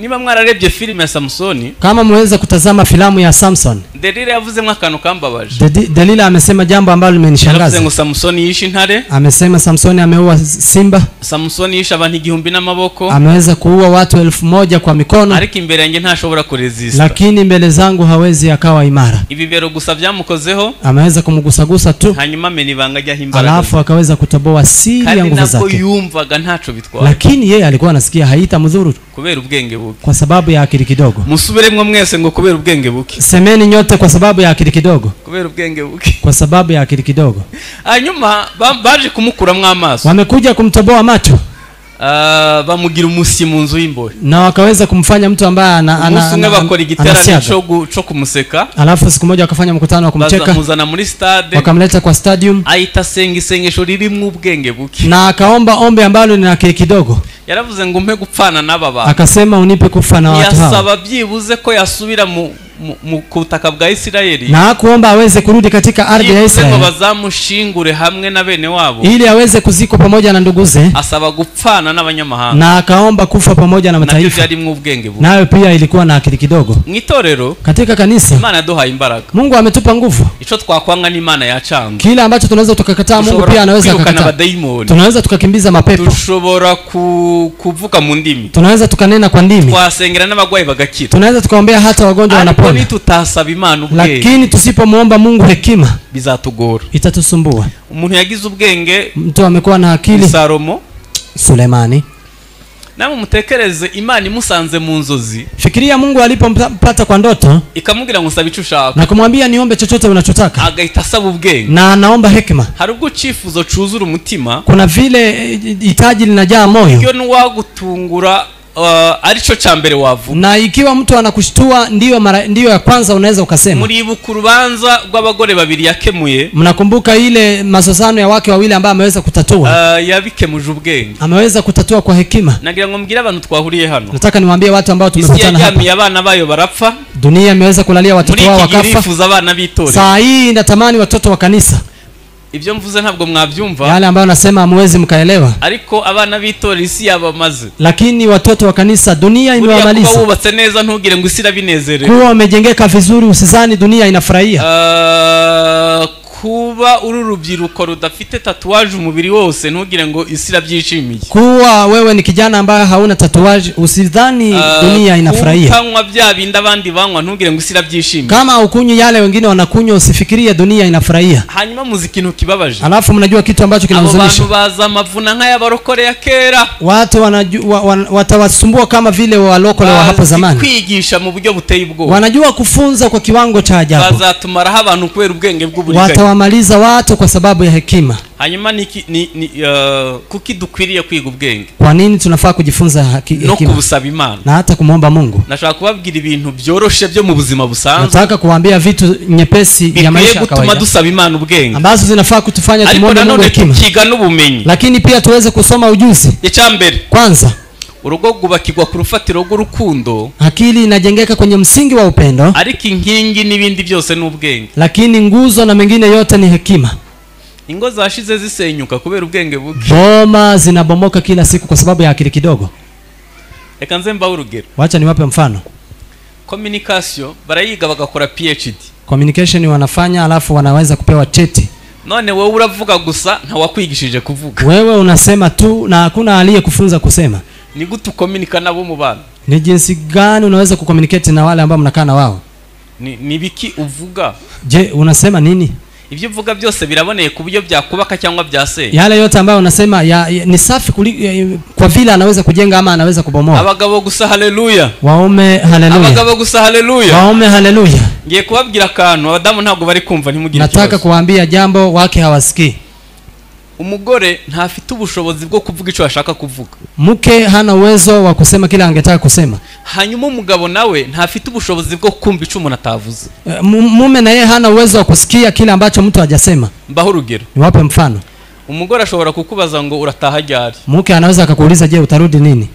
niba mwararebye filime ya Samsoni, kama mweza kutazama filamu ya Samson, Delila yavuzemo akantu kambabaje. Delila amesema jambo ambalo limenishangaza. Yaravuze ngo Samsoni yishe intare. Amesema Samsoni ameua simba. Samsoni yishe abantu 1000 n'amaboko. Ameweza kuua watu 1000 kwa mikono. Ariko imbere yanjye ntashobora kuresista. Lakini mbele zangu hawezi akawa imara. Ibibero gusa byamukozeho. Ameweza kumgusagusa tu. Hanyuma amena ibanga ryaho imbaraga. Alafu akaweza kutoboa siri ya nguvu zake. Kandi yumvaga ntaco bitwaye. Lakini yeye alikuwa anasikia haitamdhuru. Kubera ubwenge buke. Kwa sababu ya akili kidogo. Musubiremwo mwese ngo kubera ubwenge buke. Semeni nyote kwa sababu ya akili kidogo. Kubera ubwenge buke. Kwa sababu ya akili kidogo. Hanyuma baje kumukuramwo amaso. Wamekuja kumtoboa macho. Bamugira umusi mu nzu y'imbohe. Na wakaweza kumfanya mtu ambaye ana bakora igiterane cyo kumuseka. Alafu siku moja wakafanya mkutano wa kumcheka. Bazamuzana muri stade. Wakamleta kwa stadium. Ahita asenga isengesho ririmwo ubwenge buke. Na akaomba ombi ambalo ni akili kidogo. Yaravuze ngo umpe gupfana n'aba bantu. Akasema unipe kufa na watu hawa. Yasaba byibuze ko yasubira mu butaka bwa Isiraeli. Na hakuomba aweze kurudi katika ardhi ya Israeli. Ngo bazamushingure hamwe na bene wabo. Ili aweze kuzikwa pamoja na nduguze. Asaba gupfana n'abanyamahanga. Na akaomba kufa pamoja na mataifa. Nabyo byarimwo ubwenge buke. Nayo pia ilikuwa na akili kidogo. Mwitorero, katika kanisa, Imana yaduhaye imbaraga. Mungu ametupa nguvu. Ico twakwanga n'Imana yacanga. Kila ambacho tunaweza tukakataa Mungu pia anaweza akakataa. Tunaweza tukakimbiza mapepo. Dushobora kuvuga mu ndimi. Tunaweza tukanena kwa ndimi. Twasengera n'abagwayi bagakira. Tunaweza tukaombea hata wagonjwa wanapona. Tutasaba Imana ubwenge. Lakini tusipomuomba Mungu hekima bizatugora. Itatusumbua. Umuntu yagize ubwenge, mtu amekuwa na akili, Salomo, Sulemani. Namwe mutekereze Imana imusanze mu nzozi. Fikiria Mungu alipompata kwa ndoto ikamubwira ngo saba icyo ushaka na kumwambia niombe chochote unachotaka. Agahita asaba ubwenge. Na anaomba hekima. Hari ubwo cifuzo cuzura umutima. Kuna vile hitaji linajaa moyo. Iyo nuwagutungura arico cha mbere wavuga. Na ikiwa mtu anakushtua ndiyo ya kwanza unaweza ukasema. Muribuka urubanza rw'abagore babiri yakemuye. Mnakumbuka ile mazozano ya wake wawili ambao ameweza kutatua. Yabikemuje ubwenge. Ameweza kutatua kwa hekima. Nagira ngo mbwire abantu twahuriye hano. Nataka niwaambie watu ambao tumekutana hapa. Isi abana bayo barapfa. Dunia imeweza kulalia watoto wao wakafa. Abana b'itorero. Saa hii natamani watoto wa kanisa. Ibyo mvuze ntabwo mwabyumva. Yale ambayo nasema hamwezi mkaelewa. Ariko abana b'itorero isi yabamaze. Lakini watoto wa kanisa dunia imewamaliza. Kuba wubatse neza ntugire ngo isi irabinezerere. Kuwa umejengeka vizuri usizani dunia inafurahia. Kuba uru rubyiruko rudafite tatuwaje umubiri wose ntugire ngo isi irabyishimiye. Kuwa wewe ni kijana ambaye hauna tatuwaje usidhani dunia inafurahia. Kutanywa bya bindi abandi banywa ntugire ngo isi irabyishimiye. Kama ukunywi yale wengine wanakunywa usifikirie dunia inafurahia. Hanyuma muzi ikintu kibabaje. Alafu mnajua kitu ambacho kinahuzunisha. Abo bantu baza amavuna nk'ayabarokore ya kera. Watu watawasumbua kama vile walokole wa hapo zamani. Kwigisha mu buryo buteye ubwoba. Wanajua kufunza kwa kiwango cha ajabu. Bazatumaraho abantu kubera ubwenge bw'uburiganya. Watawamaliza watu kwa sababu ya hekima. Hanyuma kuki dukwiriye kwiga ubwenge? Kwa nini tunafaa kujifunza hekima? No kubusaba Imana. Na hata kumuomba Mungu. Nashaka kubabwira ibintu byoroshe byo mu buzima busanzwe. Nataka kuambia vitu nyepesi ya maisha ya kawaida. Gutuma dusaba Imana ubwenge. Ambazo zinafaa kutufanya tumuombe Mungu hekima. Tukiga n'ubumenyi. Lakini pia tuweze kusoma ujuzi. Icambere. Kwanza, urugo rwubakirwa ku rufatiro rw'urukundo. Akili inajengeka kwenye msingi wa upendo. Ariko inkingi n'ibindi byose n'ubwenge. Lakini nguzo na mengine yote ni hekima. Ingo zashize zisenyuka kubera ubwenge buke. Boma zinabomoka kila siku kwa sababu ya akili kidogo. Reka nze mbahe urugero. Wacha niwape mfano. Communication barayiga bagakora PhD. Communication wanafanya alafu wanaweza kupewa cheti. None wewe uravuga gusa ntawakwigishije kuvuga. Wewe unasema tu na hakuna aliyekufunza kusema. Ni gute ukomunika nabo mu bana? Ni jinsi gani unaweza kucommunicate na wale ambao mnakaa na wao? Ni biki uvuga? Je, unasema nini? Ibyo uvuga byose biraboneye ku buryo byakubaka cyangwa byasenya. Yale yote ambayo unasema ni safi kwa vile anaweza kujenga ama anaweza kubomoa. Abagabo gusa haleluya. Waume haleluya. Abagabo gusa haleluya. Waume haleluya. Ngiye kubabwira akantu abadamu ntabwo bari kumva ntimugire ikibazo. Nataka kuambia jambo wake hawasikii. Umugore ntafite ubushobozi bwo kuvuga icyo ashaka kuvuga. Mke hana uwezo wa kusema kila angetaka kusema. Hanyuma umugabo nawe ntafite ubushobozi bwo kumva icyo umuntu atavuze. Mume naye hana uwezo wa kusikia kile ambacho mtu hajasema. Mbaho urugero. Niwape mfano. Umugore ashobora kukubaza ngo urataha ryari. Mke anaweza akakuuliza je, utarudi nini?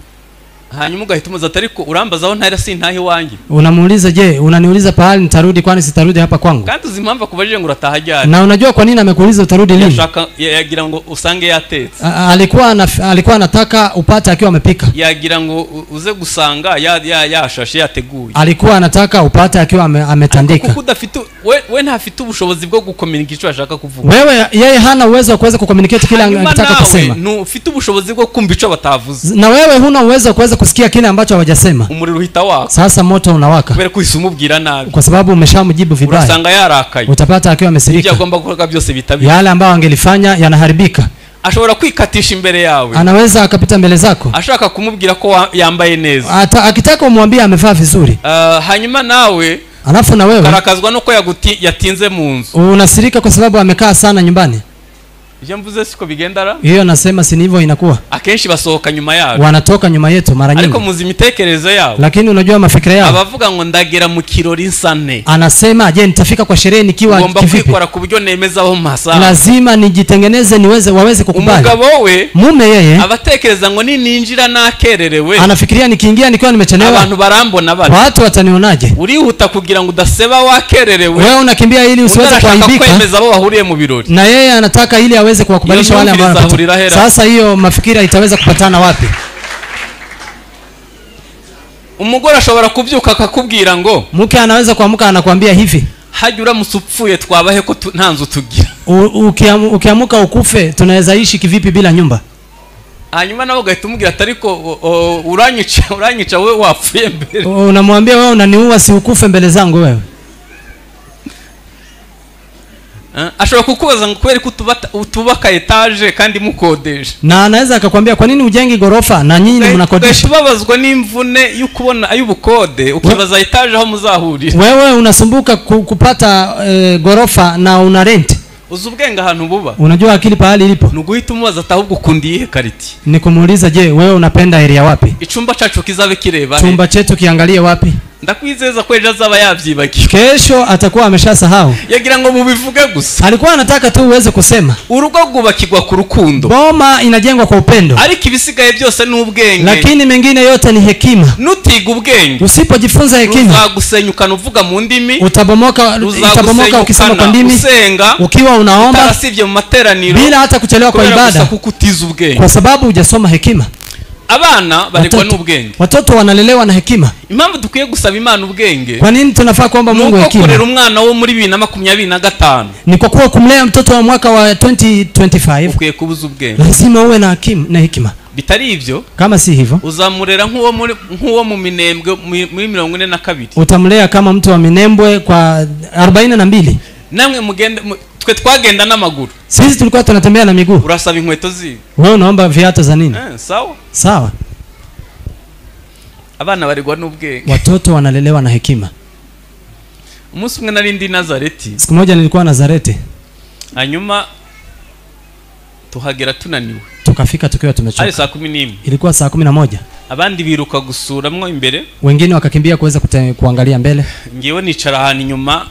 Hanyuma ugahita umubaza ati ariko urambaza aho ntari sintaha iwanjye. Unamuuliza je, unaniuliza pahali nitarudi kwani sitarudi hapa kwangu? Kandi uzi impamvu akubajije ngo urataha ryari. Na unajua kwa nini amekuuliza utarudi lini? Yashaka yagira ngo usange yatetse. Alikuwa anataka upate akiwa amepika. Yagira ngo uze gusanga yashashe yateguye. Alikuwa anataka upate akiwa ametandika. Kuko udafite we ntafite ubushobozi bwo gucommunicate icyo ashaka kuvuga. Wewe yeye hana uwezo wa kuweza kucommunicate kile anataka kusema. Nawe ufite ubushobozi bwo kumva icyo batavuze. Na wewe huna uwezo wa kuweza kusikia kile ambacho hawajasema. Umuriro uhita waka. Sasa moto unawaka. Kubera ko umubwira nabi. Kwa sababu umeshamjibu vibaya. Urasanga yarakaye. Utapata akiwa amesirika. Ibyo agomba gukora byose bitabira. Yale ambayo angelifanya yanaharibika. Ashobora kwikatisha imbere yawe. Anaweza akapita mbele zako. Ashaka kumubwira ko yambaye neza. Akitaka umwambie amevaa vizuri. Hanyuma nawe alafu na wewe karakazwa nuko yatinze mu nzu. Unasirika kwa sababu amekaa sana nyumbani. Ibyo mvuze siko bigenda ra? Hiyo nasema si hivyo inakuwa. Akenshi basohoka nyuma yabo. Wanatoka nyuma yetu mara nyingi. Ariko muzi imitekerereze yabo. Lakini unajua mafikira yao. Abavuga ngo ndagera mu kirori nsane. Anasema je, nitafika kwa sherehe nikiwa kivipi? Ngomba kwikora ku buryo nemeza aho mpasa. Lazima nijitengeneze niweze waweze kukubali. Umugabo we, mume yeye, abatekereza ngo nininjira nakererewe. Anafikiria nikiingia nikiwa nimechelewa. Abantu barambona bati. Watu watanionaje? Urihuta kugira ngo udaseba wakererewe. Wewe unakimbia ili usiweze kuaibika. Kwemeza abo bahuriye mu birori. Na yeye anataka ili aweze kuwakubalisha wale ambao wanapata. Sasa hiyo mafikira itaweza kupatana wapi? Umugore ashobora kubyuka akakubwira ngo mke anaweza kuamka anakuambia hivi, hajya uramutse upfuye twabahe ko nta nzu tugira. Ukiamuka ukufe tunaweza ishi kivipi bila nyumba? Hanyuma nawe ugahita umubwira ati ariko uranyica wewe wapfuye mbere. Unamwambia wewe unaniua si ukufe mbele zangu wewe. Ashobora kukubaza ngo kubera ko utubaka etage kandi mukodesha. Na anaweza akakwambia kwa nini ujengi gorofa na nyinyi mnakodesha. Ubabazwa n'imvune y'ukubona ay'ubukode ukibaza etage aho muzahurira. Wewe unasumbuka kupata gorofa na una rent. Uzi ubwenge ahantu buba. Unajua akili pahali ilipo. Nuguhita umubaza ahubwo ukunda iyihe kariti. Ni kumuuliza, je, wewe unapenda area wapi? Icumba cacu kizabe kireba. Chumba chetu kiangalie wapi? Ndakwizeza ko ejo azaba yavyibagiwe. Kesho atakuwa ameshasahau. Yagira ngo mubivuge gusa. Alikuwa anataka tu uweze kusema. Urugo rwubakirwa ku rukundo. Boma inajengwa kwa upendo. Ariko ibisigaye byose ni ubwenge. Lakini mengine yote ni hekima. Nutiga ubwenge. Usipojifunza hekima, uzagusenyukana uvuga mu ndimi. Utabomoka, itabomoka ukisema kwa ndimi. Usenga, ukiwa unaomba, utarasivye mu materaniro, bila hata kuchelewa kwa ibada. Kwa sababu hujasoma hekima. Abana baregwa n'ubwenge. Watoto wanalelewa na hekima. Impamvu dukwiye gusaba Imana ubwenge. Kwa nini tunafaa kuomba Mungu hekima? Nuko kurera umwana wo muri 2025. Ni kwa kuwa kumlea mtoto wa mwaka wa 2025 ukwiye kubuza ubwenge. Lazima uwe na hekima, na hekima. Bitari ivyo, kama si hivyo, uzamurera nkuwo mu Minembwe muri 42. Utamlea kama mtu wa Minembwe kwa 42. Namwe mugende, twe twagenda n'amaguru. Sisi tulikuwa tunatembea na miguu. Urasaba inkweto zi. Wewe unaomba viatu za nini? Sawa. Sawa. Abana baregwa n'ubwenge. Watoto wanalelewa na hekima. Umunsi umwe nari ndi Nazareti. Siku moja nilikuwa Nazareti. Hanyuma tuhagera tunaniwe. Tukafika tukiwa tumechoka. Ari saa 11. Ilikuwa saa 11. Abandi biruka gusuramwo imbere. Wengine wakakimbia kuweza kuangalia mbele. Ngiwe nicara ahantu inyuma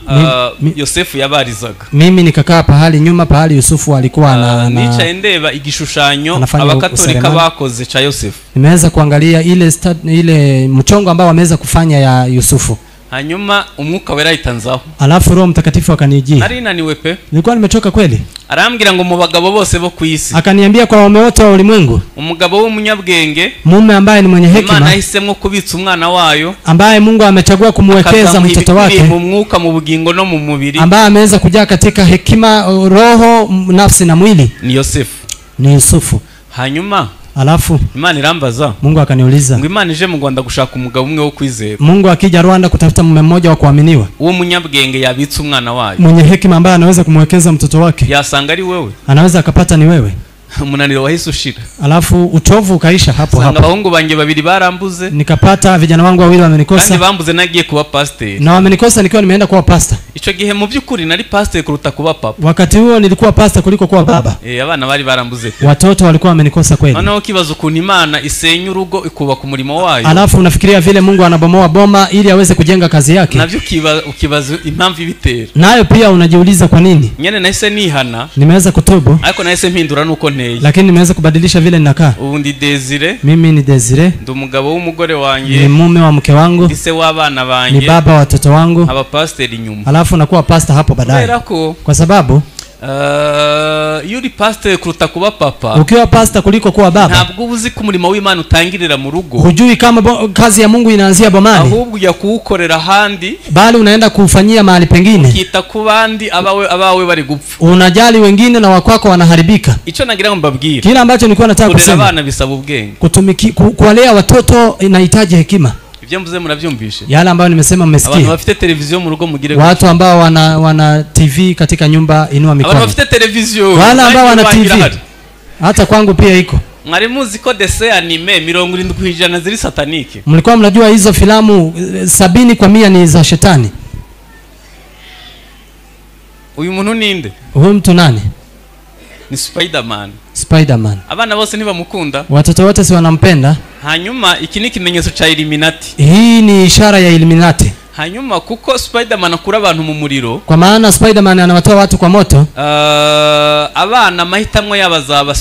Yosefu yabarizaga. Mimi nikakaa pahali nyuma pahali Yusufu alikuwa na nicaye ndeba igishushanyo abakatolika bakoze cha Yosefu. Nimeweza kuangalia ile mchongo ambao wameweza kufanya ya Yusufu. Hanyuma umwuka wera itanzaho. Alafu Roho Mtakatifu akanijia. Nari naniwe pe. Nilikuwa nimechoka kweli. Arambwira ngo mu bagabo bose bo ku isi. Akaniambia kwa waume wote wa ulimwengu. Umugabo w'umunyabwenge, mume ambaye ni mwenye hekima, Imana yahisemo kubitsa umwana wayo, ambaye Mungu amechagua kumwekeza mtoto wake mu mwuka, mu bugingo no mu mubiri, ambaye ameweza kujaa katika hekima, roho, nafsi na mwili, ni Yosefu. Ni Yusufu. Hanyuma alafu Imana irambaza. Mungu akaniuliza, ngo Imana ije mu Rwanda gushaka umugabo umwe wo kwizera. Mungu akija Rwanda kutafuta mume mmoja wa kuaminiwa, uwo munyabwenge yabitsa umwana wayo, mwenye hekima ambaye anaweza kumwekeza mtoto wake, yasanga ari wewe, anaweza akapata ni wewe. Umunaniro wahise ushira. Alafu uchovu ukaisha hapo hapo. Abahungu banjye babiri barambuze. Nikapata vijana wangu wawili wamenikosa. Kandi bambuze nagiye kuba pastor. Na wamenikosa nikiwa nimeenda kuwa pastor. Ico gihe mu byukuri nari pastor kuruta kuba papa. Wakati huo nilikuwa pastor kuliko kuwa baba. Abana bari barambuze. Watoto walikuwa wamenikosa kweli. Noneho kibazo ukuntu Imana isenya urugo ikubaka umurimo wayo. Alafu unafikiria vile Mungu anabomoa boma ili aweze kujenga kazi yake. Navyo ukibaza impamvu ibitera. Nayo pia unajiuliza kwa nini? Nyene nahise nihana. Nimeweza kutubu. Ariko nahise mpindura nuko nteye. Lakini nimeweza kubadilisha vile ninakaa. Ubu ndi Desire. Mimi ni Desire. Ndi umugabo w'umugore wanjye. Ni mume wa mke wangu. Ndi se w'abana banjye. Ni baba wa watoto wangu. Aba pastor inyuma. Alafu nakuwa pastor hapo baadaye. Kwa sababu iyo uri pastor kuruta kuba papa. Ukiwa pastor kuliko kuwa baba. Ntabwo uzi ko umurimo w'Imana utangirira mu rugo. Hujui kama kazi ya Mungu inaanzia bomani. Ahubwo ujya kuwukorera ahandi. Bali unaenda kufanyia mahali pengine. Ukita ku bandi abawe bari gupfa. Unajali wengine na wakwako wanaharibika. Ico nagira ngo mbabwire. Kila ambacho nilikuwa nataka kusema. Kurera abana bisaba ubwenge. Kuwalea watoto inahitaji hekima. Ibyo mvuze murabyumvishe. Yale ambayo nimesema mmesikia. Abantu bafite televiziyo mu rugo mugire. Watu ambao wana TV katika nyumba inua mikono. Abantu bafite televiziyo. Wale ambao wana TV. Hata kwangu pia iko. Mwari muzi ko dessin anime 70% ziri satanike. Mlikuwa mnajua hizo filamu 70% ni za shetani. Uyu muntu ninde? Huyu mtu nani? Ni Spider-Man. Spider-Man. Abana bose ntibamukunda. Watoto wote si wanampenda. Hanyuma iki ni ikimenyetso cha Illuminati. Hii ni ishara ya Illuminati. Hanyuma kuko Spider-Man akura abantu mu muriro. Kwa maana Spider-Man anawatoa watu kwa moto. Abana mahitamwe yabazaba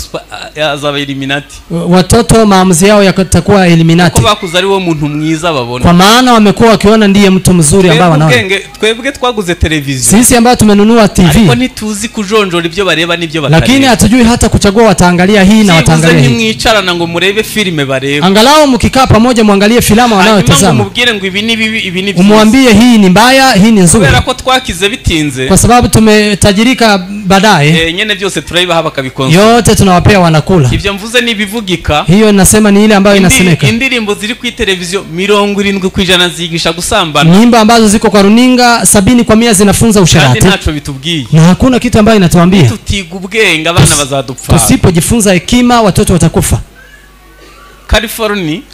azaba Illuminati. Watoto maamuzi yao yatakuwa Illuminati. Kuko bakuze ari wo muntu mwiza babona. Kwa maana wamekuwa wakiona ndiye mtu mzuri ambao wanaona. Twebwe twaguze televiziyo. Sisi ambao tumenunua TV. Ariko ntituzi kujonjora ibyo bareba n'ibyo batareba. Lakini hatujui hata kuchagua wataangalia hii na wataangalia hii. Nimwicarana ngo murebe filime bareba. Angalau mkikaa pamoja muangalie filamu wanayotazama. Mubwire ngo ibi ni bibi ibi ni. Tuwaambie hii ni mbaya, hii ni nzuri. Kubera ko twakize bitinze, kwa sababu tumetajirika baadaye. Nyene byose turayibaha bakabikonsoma. Yote tunawapea wanakula. Ibyo mvuze ni bivugika. Hiyo nasema ni ile ambayo inasemeka. Indirimbo ziri ku televiziyo 70% zigisha gusambana. Nyimbo ambazo ziko kwa runinga 70% zinafunza usherati. Kandi ntaco bitubwiye. Na hakuna kitu ambayo inatuambia. Tutiga ubwenge abana bazadupfa. Tusipojifunza hekima watoto watakufa.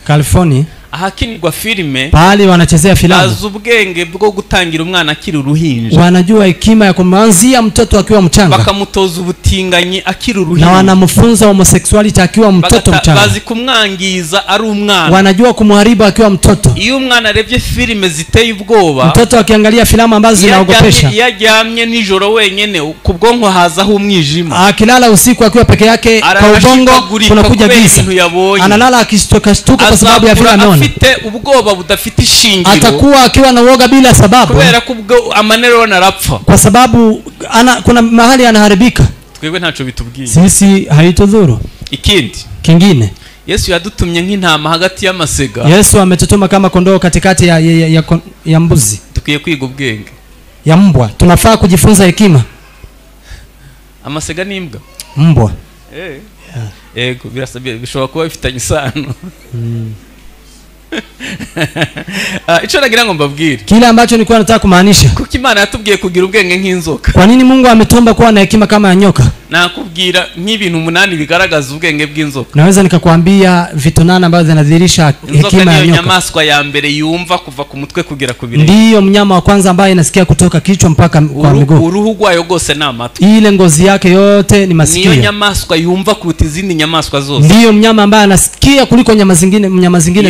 California ahakinirwa filime, pale wanachezea filamu, bazi ubwenge bwo gutangira umwana akiri uruhinja. Wanajua hekima ya kumwanzia mtoto akiwa mchanga, bakamutoza ubutinganyi akiri uruhinja, na wanamfunza homosexuality akiwa mtoto mchanga. Bazi kumwangiza ari umwana, wanajua kumharibu akiwa mtoto. Iyo umwana arebye filime ziteye ubwoba, mtoto akiangalia filamu ambazo zinaogopesha, iyo aryamye nijoro wenyene ku bwonko hazaho umwijima, akilala usiku akiwa peke yake kwa ubongo kunakuja giza, analala akishtuka shtuka kwa sababu ya filamu. Afite ubwoba budafite ishingiro, atakuwa akiwa na uoga bila sababu, kubera ko ubwo amanerona arapfa, kwa sababu kuna mahali anaharibika. Twebwe ntaco bitubwiye, sisi haitudhuru. Ikindi kingine, Yesu yadutumye nk'intama hagati y'amasega. Yesu ametutuma kama kondoo katikati ya mbuzi. Tukwiye kwiga ubwenge ya mbwa. Tunafaa kujifunza hekima. Amasega ni imbwa, mbwa. Yego, birasabye bishobora kuba bifitanye isano. Ico nagira ngo mbabwire, kile ambacho nilikuwa nataka kumaanisha, kuko Imana yatubwiye kugira ubwenge nk'inzoka. Kwa nini Mungu ametuomba kuwa na hekima kama ya nyoka? Nakubwira nk'ibintu 8 bigaragaza ubwenge bw'inzoka. Naweza nikakwambia vitu 8 ambavyo vinadhihirisha hekima ya nyoka. Inyamaswa ya mbere yumva kuva ku mutwe kugera ku birenge. Ndiyo mnyama wa kwanza ambaye inasikia kutoka kichwa mpaka kwa miguu. Uruhu rwayo rwose ni amatwi. Ile ngozi yake yote ni masikio. Niyo nyamaswa yumva kuruta izindi nyamaswa zose. Ndiyo mnyama ambaye anasikia kuliko nyama zingine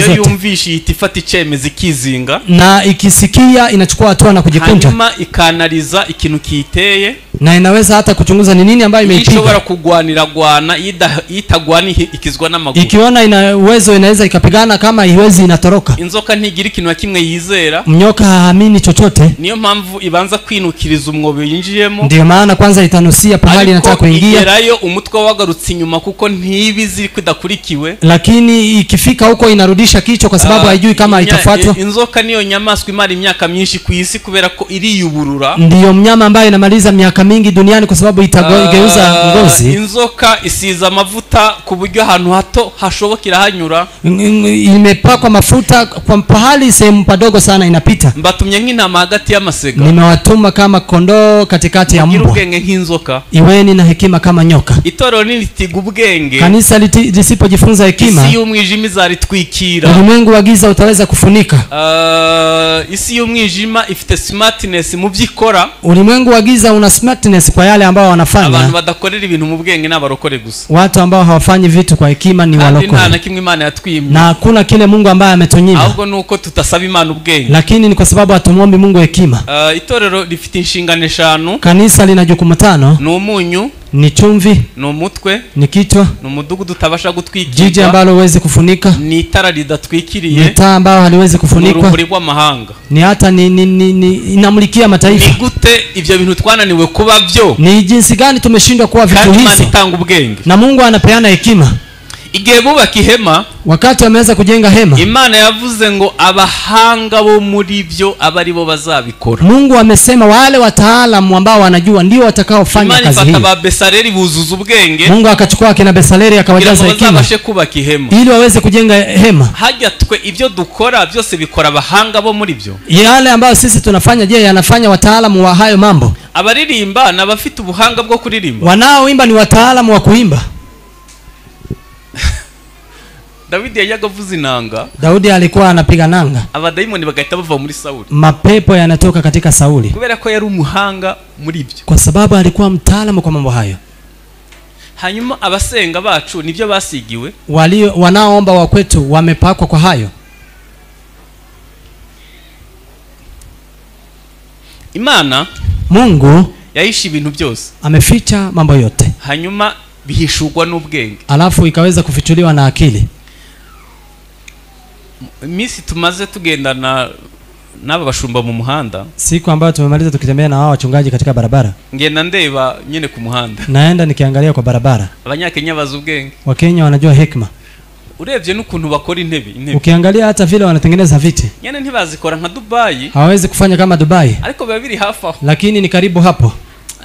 zote. Iyo yumvisha ihita ifata icyemezo ikizinga, na ikisikia inachukua hatua na kujikunja, hanyuma ikanaliza ikintu kiiteye, na inaweza hata kuchunguza ni nini ambayo imeipiga. Ishobora kugwanira gwana, itagwana ikizwa n'amaguru. Ikiona ina uwezo inaweza ikapigana, kama iwezi inatoroka. Inzoka ntigira ikintu na kimwe yizera. Mnyoka haamini chochote. Niyo mpamvu ibanza kwinukiriza umwobo yinjiyemo. Ndiyo maana kwanza itanusia pahali inataka kuingia. Igerayo umutwe wagarutse inyuma kuko ntibizi kudakurikiwe. Lakini ikifika huko inarudisha kichwa kwa sababu haijui kama itafuatwa. Inzoka niyo nyamaswa imara imyaka myinshi ku isi kubera ko iriyuburura. Ndiyo mnyama ambaye inamaliza miaka mingi duniani kwa sababu itageuza ngozi. Inzoka isiza amavuta ku buryo ahantu hato hashobokira hanyura. Imepakwa mafuta kwa pahali sehemu padogo sana inapita. Mbatumye nk'intama hagati y'amasega. Nimewatuma kama kondoo katikati ya mbwa. Ubwenge nk'inzoka. Iweni na hekima kama nyoka. Itorero nilitiga ubwenge. Kanisa lisipojifunza hekima, isi y'umwijima izaritwikira. Ulimwengu wa giza utaweza kufunika. Isi y'umwijima ifite smartness mu byikora. Ulimwengu wa giza una smartness kwa yale ambao wanafanya. Abantu badakorera ibintu mu bwenge n'abarokore gusa. Watu ambao hawafanyi vitu kwa hekima ni walokole. Nta na kimwe Imana yatwimye. Na hakuna kile Mungu ambaye ametunyima. Ahubwo nuko tutasaba Imana ubwenge. Lakini ni kwa sababu hatumuombi Mungu hekima. Itorero rifite inshingano 5. Kanisa lina jukumu 5. Ni umunyu, ni chumvi, ni umutwe, ni kichwa, ni umudugudu utabasha gutwikirwa, jiji ambalo huwezi kufunika, ni itara lidatwikiriye, ni taa ambayo haliwezi kufunikwa, urumuri rw'amahanga, ni hata ni inamulikia mataifa. Ni gute ibyo bintu twananiwe kuba byo? Ni jinsi gani tumeshindwa kuwa vitu hizo? Itanga ubwenge. Na Mungu anapeana hekima. Igihe bubaka ihema, wakati wameweza kujenga hema, Imana yavuze ngo abahanga bo muri byo abari bo bazabikora. Mungu amesema wale wataalamu ambao wanajua ndio watakaofanya kazi hii. Imana ifata ba Besaleri buzuza ubwenge. Mungu akachukua kina Besaleri akawajaza hekima bazabashe kubaka ihema, ili waweze kujenga hema. Hajya twe ibyo dukora byose bikora abahanga bo muri byo. Yale ambayo sisi tunafanya, je, yanafanya wataalamu wa hayo mambo? Abaririmba n'abafite ubuhanga bwo kuririmba. Wanaoimba ni wataalamu wa kuimba. Daudi yajyaga avuza inanga. Daudi alikuwa anapiga nanga. Abadaimoni bagahita bava muri Sauli. Mapepo yanatoka katika Sauli. Kubera ko yari umuhanga muri ibyo. Kwa sababu alikuwa mtaalamu kwa mambo hayo. Hanyuma abasenga bacu nibyo basigiwe. Walio wanaoomba wa kwetu wamepakwa kwa hayo. Imana, Mungu yahishe ibintu byose. Ameficha mambo yote. Hanyuma bihishurwa n'ubwenge. Alafu ikaweza kufichuliwa na akili. Misi tumaze tugendana n'aba bashumba mu muhanda. Siku ambayo tumemaliza tukitembea na hao wachungaji katika barabara. Ngenda ndeba nyene ku muhanda. Naenda nikiangalia kwa barabara. Abanyakenya bazi ubwenge. Wakenya wanajua hekima. Urebye n'ukuntu bakora intebe. Ukiangalia hata vile wanatengeneza viti. Nyene ntibazikora nka Dubai. Hawawezi kufanya kama Dubai. Ariko biba biri hafi aho. Lakini ni karibu hapo.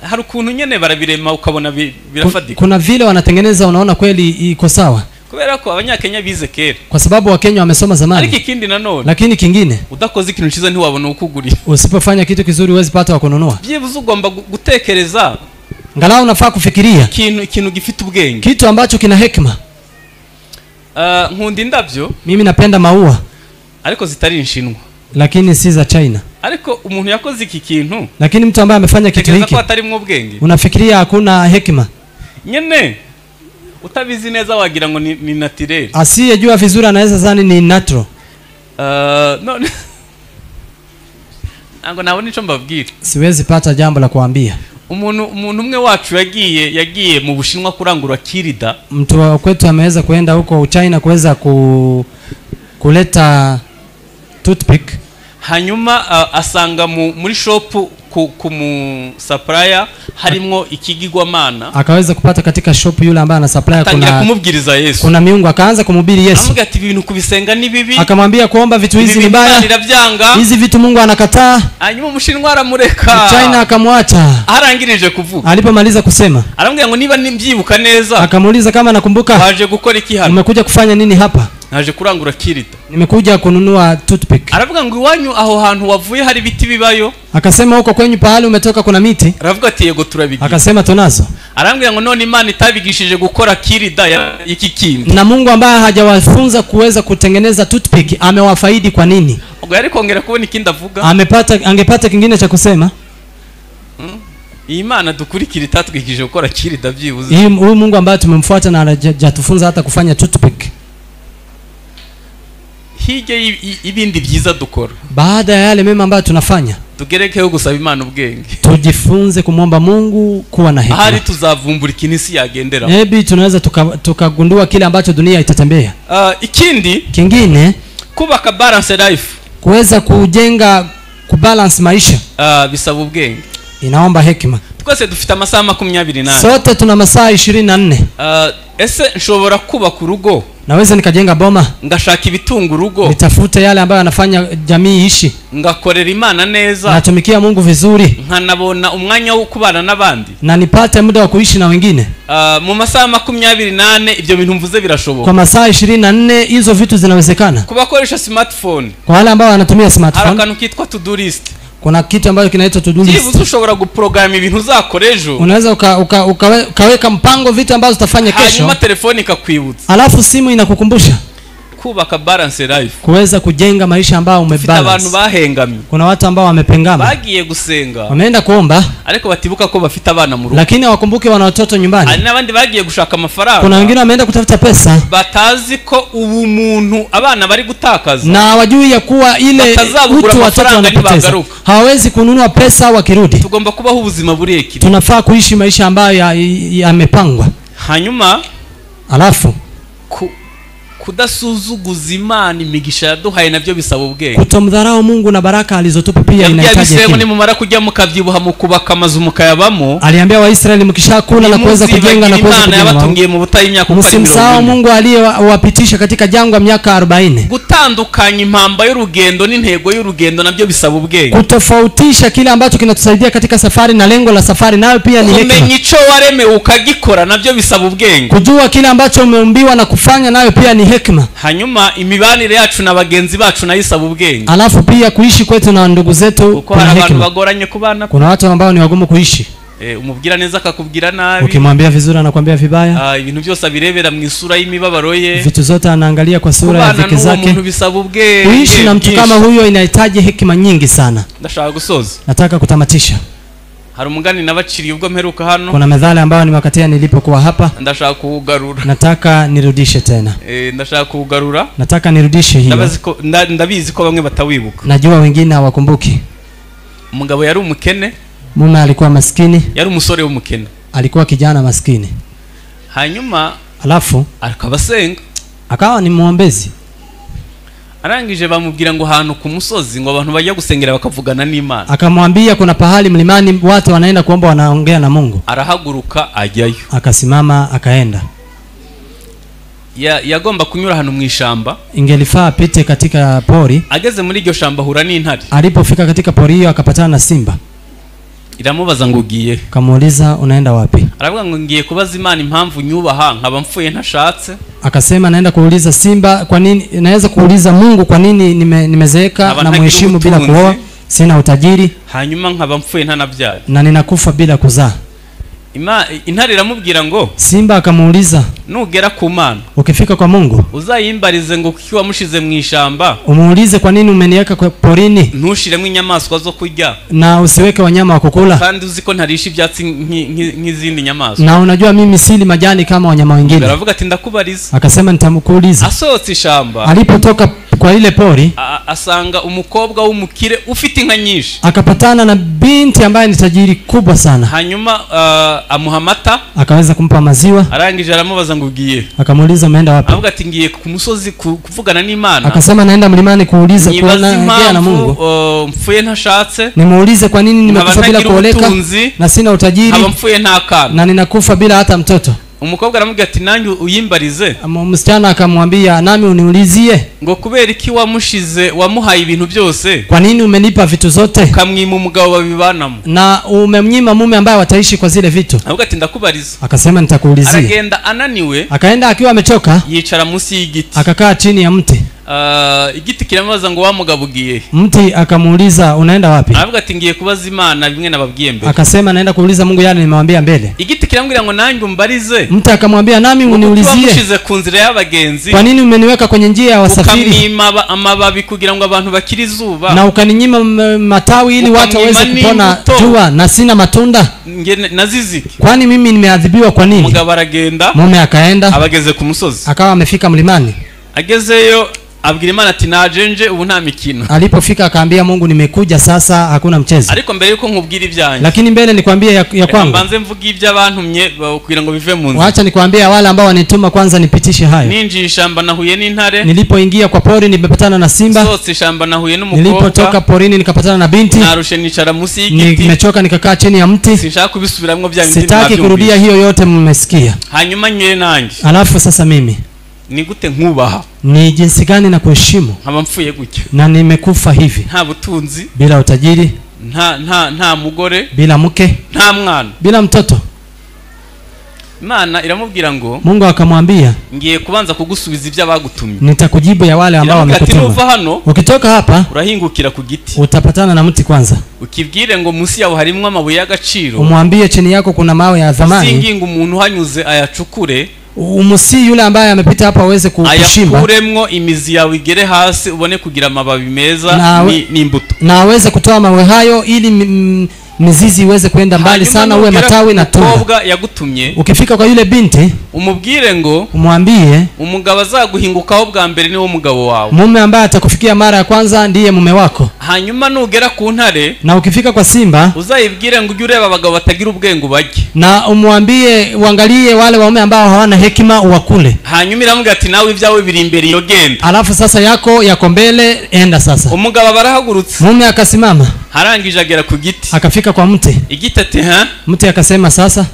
Hari ukuntu nyene barabirema ukabona birafadika. Kuna vile wanatengeneza unaona kweli iko sawa. Kubera ko abanyakenya bize kera. Kwa sababu Wakenya wamesoma zamani. Ariko ikindi nanone. Lakini kingine, udakoze ikintu cyiza ntiwabona ukugurira. Usipofanya kitu kizuri huwezi pata wa kununua. Byibuze ugomba gutekereza. Angalau unafaa kufikiria ikintu gifite ubwenge. Kitu ambacho kina hekima. Nkunda indabyo. Mimi napenda maua. Ariko zitari inshinwa. Lakini si za China. Ariko umuntu yakoze iki kintu. Lakini mtu ambaye amefanya kitu hiki. Unafikiria hakuna hekima? Nyene utabizi neza wagira ngo ni naturel. Asiyejua vizuri anaweza zani ni natural. No. Ngo nabona ico mbabwira. Siwezi pata jambo la kuambia. Umuntu umwe wacu yagiye mu Bushinwa kurangura kirida. Mtu wa kwetu ameweza kuenda huko China kuweza kuleta toothpick. Hanyuma asanga muri shop ku mu supplier harimo ikigirwamana. Akaweza kupata katika shop yule ambaye ana supplier kuna kumubwiriza Yesu. Kuna miungu akaanza kumhubiri Yesu. Akamwambia ati ibintu kubisenga ni bibi. Akamwambia kuomba vitu hizi ni baya. Hizi vitu Mungu anakataa. Hanyuma umushinwa aramureka. China akamwacha. Arangirije kuvuga. Alipomaliza kusema. Aramubwira ngo niba mbyibuka neza. Akamuuliza kama nakumbuka. Waje gukora iki hano? Umekuja kufanya nini hapa? Naje kurangura kirida. Nimekuja kununua toothpick. Aravuga ngo iwanyu aho hantu wavuye hari biti bibayo. Akasema huko kwenyu pahali umetoka kuna miti. Aravuga ati yego turabigira. Akasema tunazo. Arambwira ngo none Imana itabigishije gukora kirida iki kindi. Na Mungu ambaye hajawafunza kuweza kutengeneza toothpick amewafaidi kwa nini? Ubwo yari kongera kubona ikindi avuga. Angepata kingine cha kusema. Imana dukurikira itatwigishije gukora kirida byibuze. Huyu Mungu ambaye tumemfuata na hajatufunza hata kufanya toothpick. Hirya ibindi byiza dukora. Baada ya yale mema ambayo tunafanya, tugerekeho gusaba Imana ubwenge. Tujifunze kumwomba Mungu kuwa na hekima. Ahari tuzavumbura ikintu isi yagendera. Maybe tunaweza tukagundua kile ambacho dunia itatembea. Ikindi kingine, kubaka balance life. Kuweza kujenga kubalance maisha. Bisaba ubwenge. Inaomba hekima. Twese dufite amasaha 24. Sote tuna masaa 24. Ese nshobora kubaka urugo? Naweza nikajenga boma. Ngashaka ibitunga urugo. Nitafute yale ambayo anafanya jamii iishi. Ngakorera Imana neza. Natumikia Mungu vizuri. Nkanabona umwanya wo kubana n'abandi. Na nipate muda wa kuishi na wengine. Mu masaha 24 ibyo bintu mvuze birashoboka. Kwa masaa 24 hizo vitu zinawezekana. Kubakoresha smartphone. Kwa wale ambao wanatumia smartphone. Hari akantu kitwa to do list. Kuna kitu ambacho kinaitwa to do list. Byibuze ushobora guprogram ibintu uzakora ejo. Unaweza ukaweka mpango vitu ambazo utafanya kesho. Hanyuma telefone ikakwibutsa. Alafu simu inakukumbusha. Kubaka balance life. Kuweza kujenga maisha ambayo umebalance. Abantu bahengamye. Kuna watu ambao wamepengama. Bagiye gusenga. Wameenda kuomba. Ariko batibuka ko bafite abana mu rugo. Lakini hawakumbuki wana watoto nyumbani. Hari nabandi bagiye gushaka amafaranga. Kuna wengine wameenda kutafuta pesa. Batazi ko ubumuntu abana bari gutakaza. Na hawajui ya kuwa ile utu watoto wanapoteza. Hawawezi kununua pesa wakirudi. Tugomba kubaho ubuzima burekire. Tunafaa kuishi maisha ambayo yamepangwa. Hanyuma alafu kudasuzuguza Imana imigisha yaduhaye navyo bisaba ubwenge. Kutomdharau Mungu na baraka alizotupa pia inahitaji hekima. Nimumara kujya mukavyibuha mukubaka amazu mukayabamo. Aliambia Waisraeli mkishakula na kuweza kujenga na kuweza kujenga. Yabatungiye mu butayu imyaka uko ari 40. Msimsahau Mungu aliyewapitisha katika jangwa miaka 40. Gutandukanya impamba y'urugendo n'intego y'urugendo navyo bisaba ubwenge. Kutofautisha kile ambacho kinatusaidia katika safari na lengo la safari nayo pia ni hekima. Kumenya ico waremewe ukagikora navyo bisaba ubwenge. Kujua kile ambacho umeumbiwa na kufanya nayo pia ni hekima. Hanyuma imibanire yacu na bagenzi bacu nayisaba ubwenge. Alafu pia kuishi kwetu na ndugu zetu kuna hekima. Bagoranye kubana. Kuna watu ambao ni wagumu kuishi. Umubwira neza akakubwira nabi. Ukimwambia vizuri anakuambia vibaya. Ibintu byose abirebera mu isura y'imibabaro ye. Vitu zote anaangalia kwa sura ya dhiki zake. Kuishi na mtu kama huyo inahitaji hekima nyingi sana. Ndashaka gusoza. Nataka kutamatisha. Hari umugani nabaciriye ubwo mperuka hano. Kuna methali ambayo nimewakatia nilipokuwa hapa. Ndashaka kuugarura. Nataka nirudishe tena. Ndashaka kuugarura. Nataka nirudishe hiyo. Ndabizi ko bamwe batawibuka. Najua wengine hawakumbuki. Umugabo yari umukene. Mume alikuwa maskini. Yari umusore w'umukene. Alikuwa kijana maskini. Hanyuma alafu akabasenga. Akawa ni muombezi. Arangije bamubwira ngo hano ku musozi ngo abantu bajya gusengera bakavugana n'Imana. Akamwambia kuna pahali mlimani watu wanaenda kuomba wanaongea na Mungu. Arahaguruka ajyayo. Akasimama akaenda. Yagomba kunyura hano mu ishamba. Ingelifaa apite katika pori. Ageze muri iryo shamba ahura n'intare. Alipofika katika pori hiyo akapatana na simba. Iramubaza ngo ugiye? Kamuuliza unaenda wapi? Aravuga ngo ngiye kubaza Imana impamvu nyubaha nkaba mfuye ntashatse. Akasema naenda kuuliza simba kwa nini, naweza kuuliza Mungu kwa nini nimezeeka na muheshimu bila kuoa, sina utajiri, hanyuma nkaba mfuye ntanabyara na ninakufa bila kuzaa. Intare iramubwira ngo, simba akamuuliza, nugera ku Mana, ukifika kwa Mungu uzayimbarize ngo kuki wamushize mu ishamba, umuulize kwa nini umeniweka kwa porini, ntushiremo inyamaswa zo kurya na usiweke wanyama wa kukula, kandi uzi ko ntarisha ibyatsi nk'izindi nyamaswa, na unajua mimi sili majani kama wanyama wengine. Aravuga ati ndakubariza. Akasema nitamukuuliza. Asohotse ishamba, alipotoka kwa ile pori, asanga umukobwa w'umukire ufite inka nyinshi, akapatana na binti ambaye ni tajiri kubwa sana. Hanyuma amuha amata, akaweza kumpa maziwa. Arangije aramubaza ngo ugiye? Akamuuliza umeenda wapi? Avuga ati ngiye ku musozi kuvugana n'Imana. Akasema naenda mlimani kuuliza kuona na Mungu. Mfuye ntashatse, nimuulize kwa nini nimekufa bila kuoleka na sina utajiri, nkaba mfuye nta kana, na ninakufa bila hata mtoto. Umukobwa aramubwira ati nanjye uyimbarize. Msichana akamwambia nami uniulizie, ngo kubera iki wamushize, wamuhaye ibintu byose, kwa nini umenipa vitu zote, ukamwima umugabo babibanamo, na umemnyima mume ambaye wataishi kwa zile vitu. Avuga ati ndakubariza. Akasema nitakuulizia. Aragenda ananiwe, akaenda akiwa amechoka, yicara munsi y'igiti, akakaa chini ya mti. Igiti kiramubaza ngo wa mugabo ugiye? Mti akamuuliza unaenda wapi? Aravuga ati ngiye kubaza Imana bimwe nababwiye mbere. Akasema naenda kuuliza Mungu yale nimewambia mbele. Igiti kiramubwira ngo nanjye umbarize. Mti akamwambia nami uniulizie, wamushize ku nzira y'abagenzi, kwa nini umeniweka kwenye njia ya wasafiri, ukamwima amababi kugira ngo abantu bakire izuba, na ukaninyima matawi ili watu waweze kupona jua, na sina matunda, naziziki, kwani mimi nimeadhibiwa kwa nini? Mugabo aragenda, mume akaenda, abageze ku musozi, akawa amefika mlimani. Agezeyo abwira Imana ati naje ubu nta mikino. Alipofika akaambia Mungu nimekuja sasa, hakuna mchezo. Ariko mbere yuko nkubwira ibyanjye, lakini mbele nikwambie ya kwangu, mbanze mvuge iby'abantumye kugira ngo bive mu nzira. Wacha nikwambie wale ambao wanituma kwanza nipitishe hayo. Ninjiye ishamba nahuye n'intare, nilipoingia kwa pori nimepatana na simba, sohotse ishamba nahuye n'umukobwa, nilipotoka porini nikapatana na binti, narushe nicara munsi y'igiti, nimechoka nikakaa chini ya mti, sinshaka kubisubiramwo bya bindi, sitaki kurudia hiyo yote mmesikia. Hanyuma nywe nanjye, alafu sasa mimi ni gute nkubaha, ni jinsi gani na kuheshimu, nkaba mfuye gutya, na nimekufa hivi, nta butunzi, bila utajiri, nta mugore, bila mke, nta mwana, bila mtoto. Imana iramubwira ngo, Mungu akamwambia ngiye kubanza kugusubiza ibyo abagutumye, nitakujibu ya wale ambao wamekutuma. Hano ukitoka hapa urahingukira ku giti, utapatana na mti kwanza, ukibwire ngo munsi yawe harimo amabuye y'agaciro, umwambie chini yako kuna mawe ya thamani, singinga umuntu hanyuze ayacukure, umusi yule ambaye amepita hapa aweze kushimba, ayakuremwo imizi yawe igere hasi ubone kugira amababi meza n'imbuto, na aweze kutoa mawe hayo ili mizizi iweze kwenda mbali sana, uwe matawi na tunda. Umukobwa yagutumye, ukifika kwa yule binti umubwire ngo, umwambie umugabo azaguhingukaho bwa mbere niwo mugabo wawe, mume ambaye atakufikia mara ya kwanza ndiye mume wako. Hanyuma nugera ku ntare, na ukifika kwa simba, uzayibwire ngo ujye ureba abagabo batagira ubwenge ubajye, na umwambie uangalie wale waume ambao hawana hekima uwakule. Hanyuma iramubwira ati nawe ibyawe biri imbere iyo genda, alafu sasa yako mbele, enda sasa. Umugabo barahagurutse, mume akasimama, harangije agera ku giti, akafika kwa mti. Igiti ati ha, mti akasema sasa,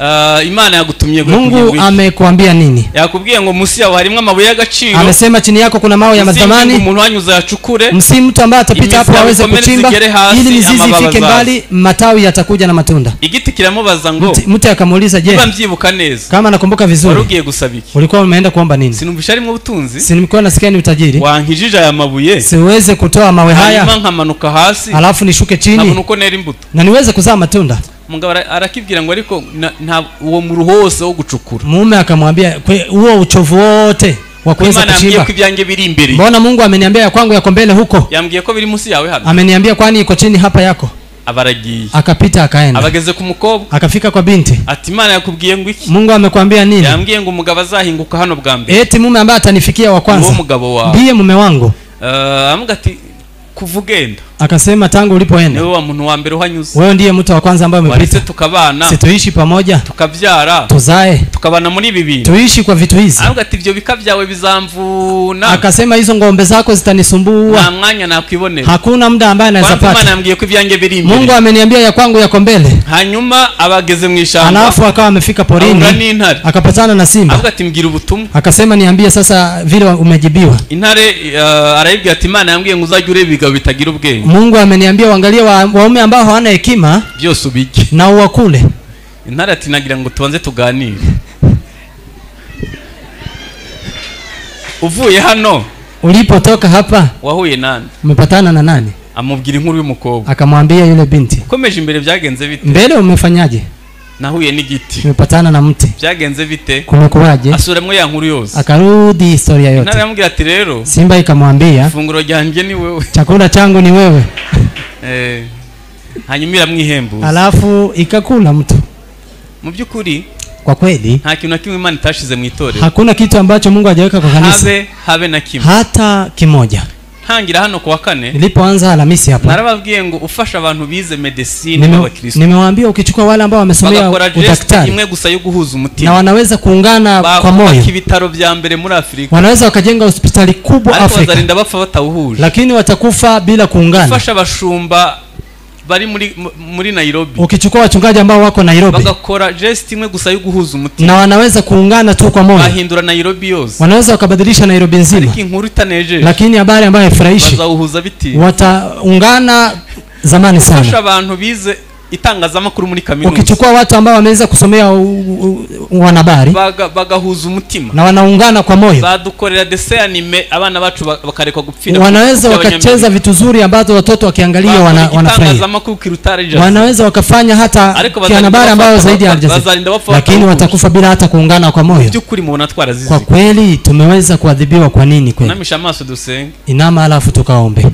Imana yagutumye, Mungu amekuambia nini? Yakubwiye ngo munsi yawe harimo amabuye y'agaciro, amesema chini yako kuna mawe ya thamani, umuntu wanyuze ayacukure, msi mtu ambaye atapita hapo aweze kuchimba ili mizizi ifike mbali, matawi yatakuja na matunda. Igiti kiramubaza ngo, mti akamuuliza je, niba mbyibuka neza, kama nakumbuka vizuri, wari ugiye gusaba iki? Ulikuwa umeenda kuomba nini? Sinumvisha harimo ubutunzi, sinimkuwa nasikia ni utajiri, wankijije aya mabuye, siweze kutoa mawe haya, hanyuma nkamanuka hasi, alafu nishuke chini, nkabona uko nera imbuto, na niweze kuzaa matunda. Mugabo arakibwira ngo ariko nta uwo muruho wose wo gucukura. Mume akamwambia huo uchovu wote wa kuweza kuchimba, ibyanjye biri imbere, mbona Mungu ameniambia ya kwangu yako mbele huko, yambwiye ko biri munsi yawe hano, ameniambia kwani iko chini hapa yako. Abaragiye, akapita akaenda, abageze ku mukobwa, akafika kwa binti, ati Imana yakubwiye ngo iki? Mungu amekwambia nini? Yambwiye ngo umugabo azahinguka hano bwa mbere, eti mume ambaye atanifikia wa kwanza mugabo wawe ndiye mume wangu. Amuga ati kuvugenda, Akasema tangu ulipoenda niwe wa muntu wa mbere uhanyuze. Wewe ndiye mtu wa kwanza ambaye umepita. Tukabana. Situishi pamoja. Tukabyara. Tuzae. Tukabana muri ibi bintu. Tuishi kwa vitu hizi. Avuga ati ibyo bika byawe bizamvuna. Akasema hizo ngombe zako zitanisumbua. Nta mwanya nakwibonera. Hakuna muda ambaye anaweza pata. Imana yambwiye ko ibyanjye biri imbere. Mungu ameniambia ya kwangu yako mbele. Hanyuma abageze mu ishyamba. Alafu akawa amefika porini. Akapatana na simba. Avuga ati mbwira ubutumwa. Akasema niambie sasa vile umejibiwa. Intare arayibwira ati Imana yambwiye ngo uzajye ureba ibigabo bitagira ubwenge. Mungu ameniambia uangalie waume ambao hawana hekima byose ubike na uwakule. Intare ati nagira ngo tubanze tuganire. Uvuye hano, ulipotoka hapa, wahuye nani? Umepatana na nani? Amubwira inkuru y'umukobwa. Akamwambia yule binti. Ukomeje imbere byagenze bite? Mbele umefanyaje? Nahuye n'igiti. Umepatana na mti. Byagenze bite? Kumekuwaje? Asuramwe ya nkuru yose. Akarudi historia yote. Intare yamubwira ati rero, simba ikamwambia, ifunguro ryanjye ni wewe. Chakula changu ni wewe. Hanyuma iramwihembuza. Alafu ikakula mtu. Mu byukuri, kwa kweli, nta kintu na kimwe Imana itashize mu itorero. Hakuna kitu ambacho Mungu hajaweka kwa kanisa. Habe na kimwe. Hata kimoja. Ntangira hano kuwa kane, nilipoanza Alhamisi hapa, narababwiye ngo ufasha abantu bize medicine n'abakristo. Nimewaambia ukichukua wale ambao wamesomea udaktari imwe gusa yo guhuza umutima, na wanaweza kuungana kwa moyo, ibitaro bya mbere muri Afrika, wanaweza wakajenga hospitali kubwa Afrika, bazarinda bapfa batawuhuje, lakini watakufa bila kuungana. Ufasha abashumba bari muri Nairobi, ukichukua wachungaji ambao wako Nairobi, bagakora gest imwe gusa yo guhuza umutima, na wanaweza kuungana tu kwa moyo, bahindura Nairobi yose, wanaweza wakabadilisha Nairobi nzima. Lakini inkuru itanejeje, lakini habari ambayo haifurahishi, bazawuhuza biti, wataungana zamani sana. Ufasha abantu bize itangazamakuru muri kaminuza, ukichukua watu ambao wameweza kusomea wanahabari, bagahuza umutima, na wanaungana kwa moyo, badukorera dessin anime, abana bacu bakarekwa gupfira, wanaweza wakacheza vitu zuri ambazo watoto wakiangalia wanafurahia, wanaweza wakafanya hata kianahabari ambao zaidi ya Al Jazeera, lakini watakufa bila hata kuungana kwa moyo. Kwa kweli tumeweza kuadhibiwa. Kwa nini kweli? Inama alafu tukaombe.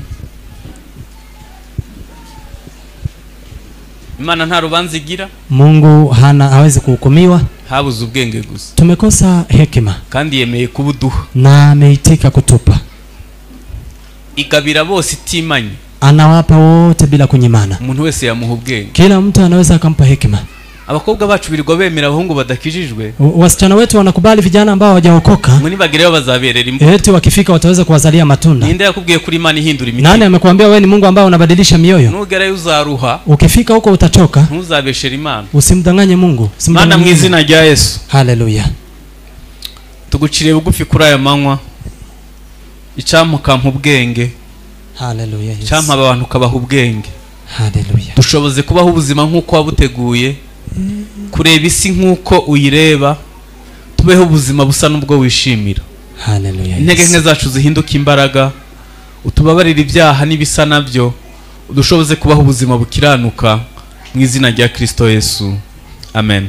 Imana nta rubanza igira. Mungu hawezi kuhukumiwa. Habuze ubwenge gusa. Tumekosa hekima. Kandi yemeye kubuduha. Na ameitika kutupa. Igabira bose itimanye. Anawapa wote bila kunyimana. Umuntu wese yamuha ubwenge. Kila mtu anaweza akampa hekima. Abakobwa bacu birirwa bemera abahungu badakijijwe. Wasichana wetu wanakubali vijana ambao hawajaokoka. Ngo nibagereyo bazaberera imbuto. Eti wakifika wataweza kuwazalia matunda. Ninde yakubwiye kuri Imana ihindura imitima? Nani amekuambia wewe ni Mungu ambaye unabadilisha mioyo? Nugerayo uzaruha. Ukifika huko utachoka. Ntuzabeshere Imana. Usimdanganye Mungu. Mana mu izina rya Yesu. Haleluya. Tuguciriye bugufi kuri aya manywa. Icyampa ukampa ubwenge. Haleluya. Icyampa abantu ukabaha ubwenge. Haleluya. Dushoboze kubaho ubuzima nkuko wabuteguye. Kureba isi nkuko uyireba, tubeho ubuzima busa n'ubwo wishimira. Haleluya. Intege nke zacu zihinduka imbaraga, utubabarire ibyaha n'ibisa nabyo, udushoboze kubaho ubuzima bukiranuka mu izina rya Kristo Yesu. Amen.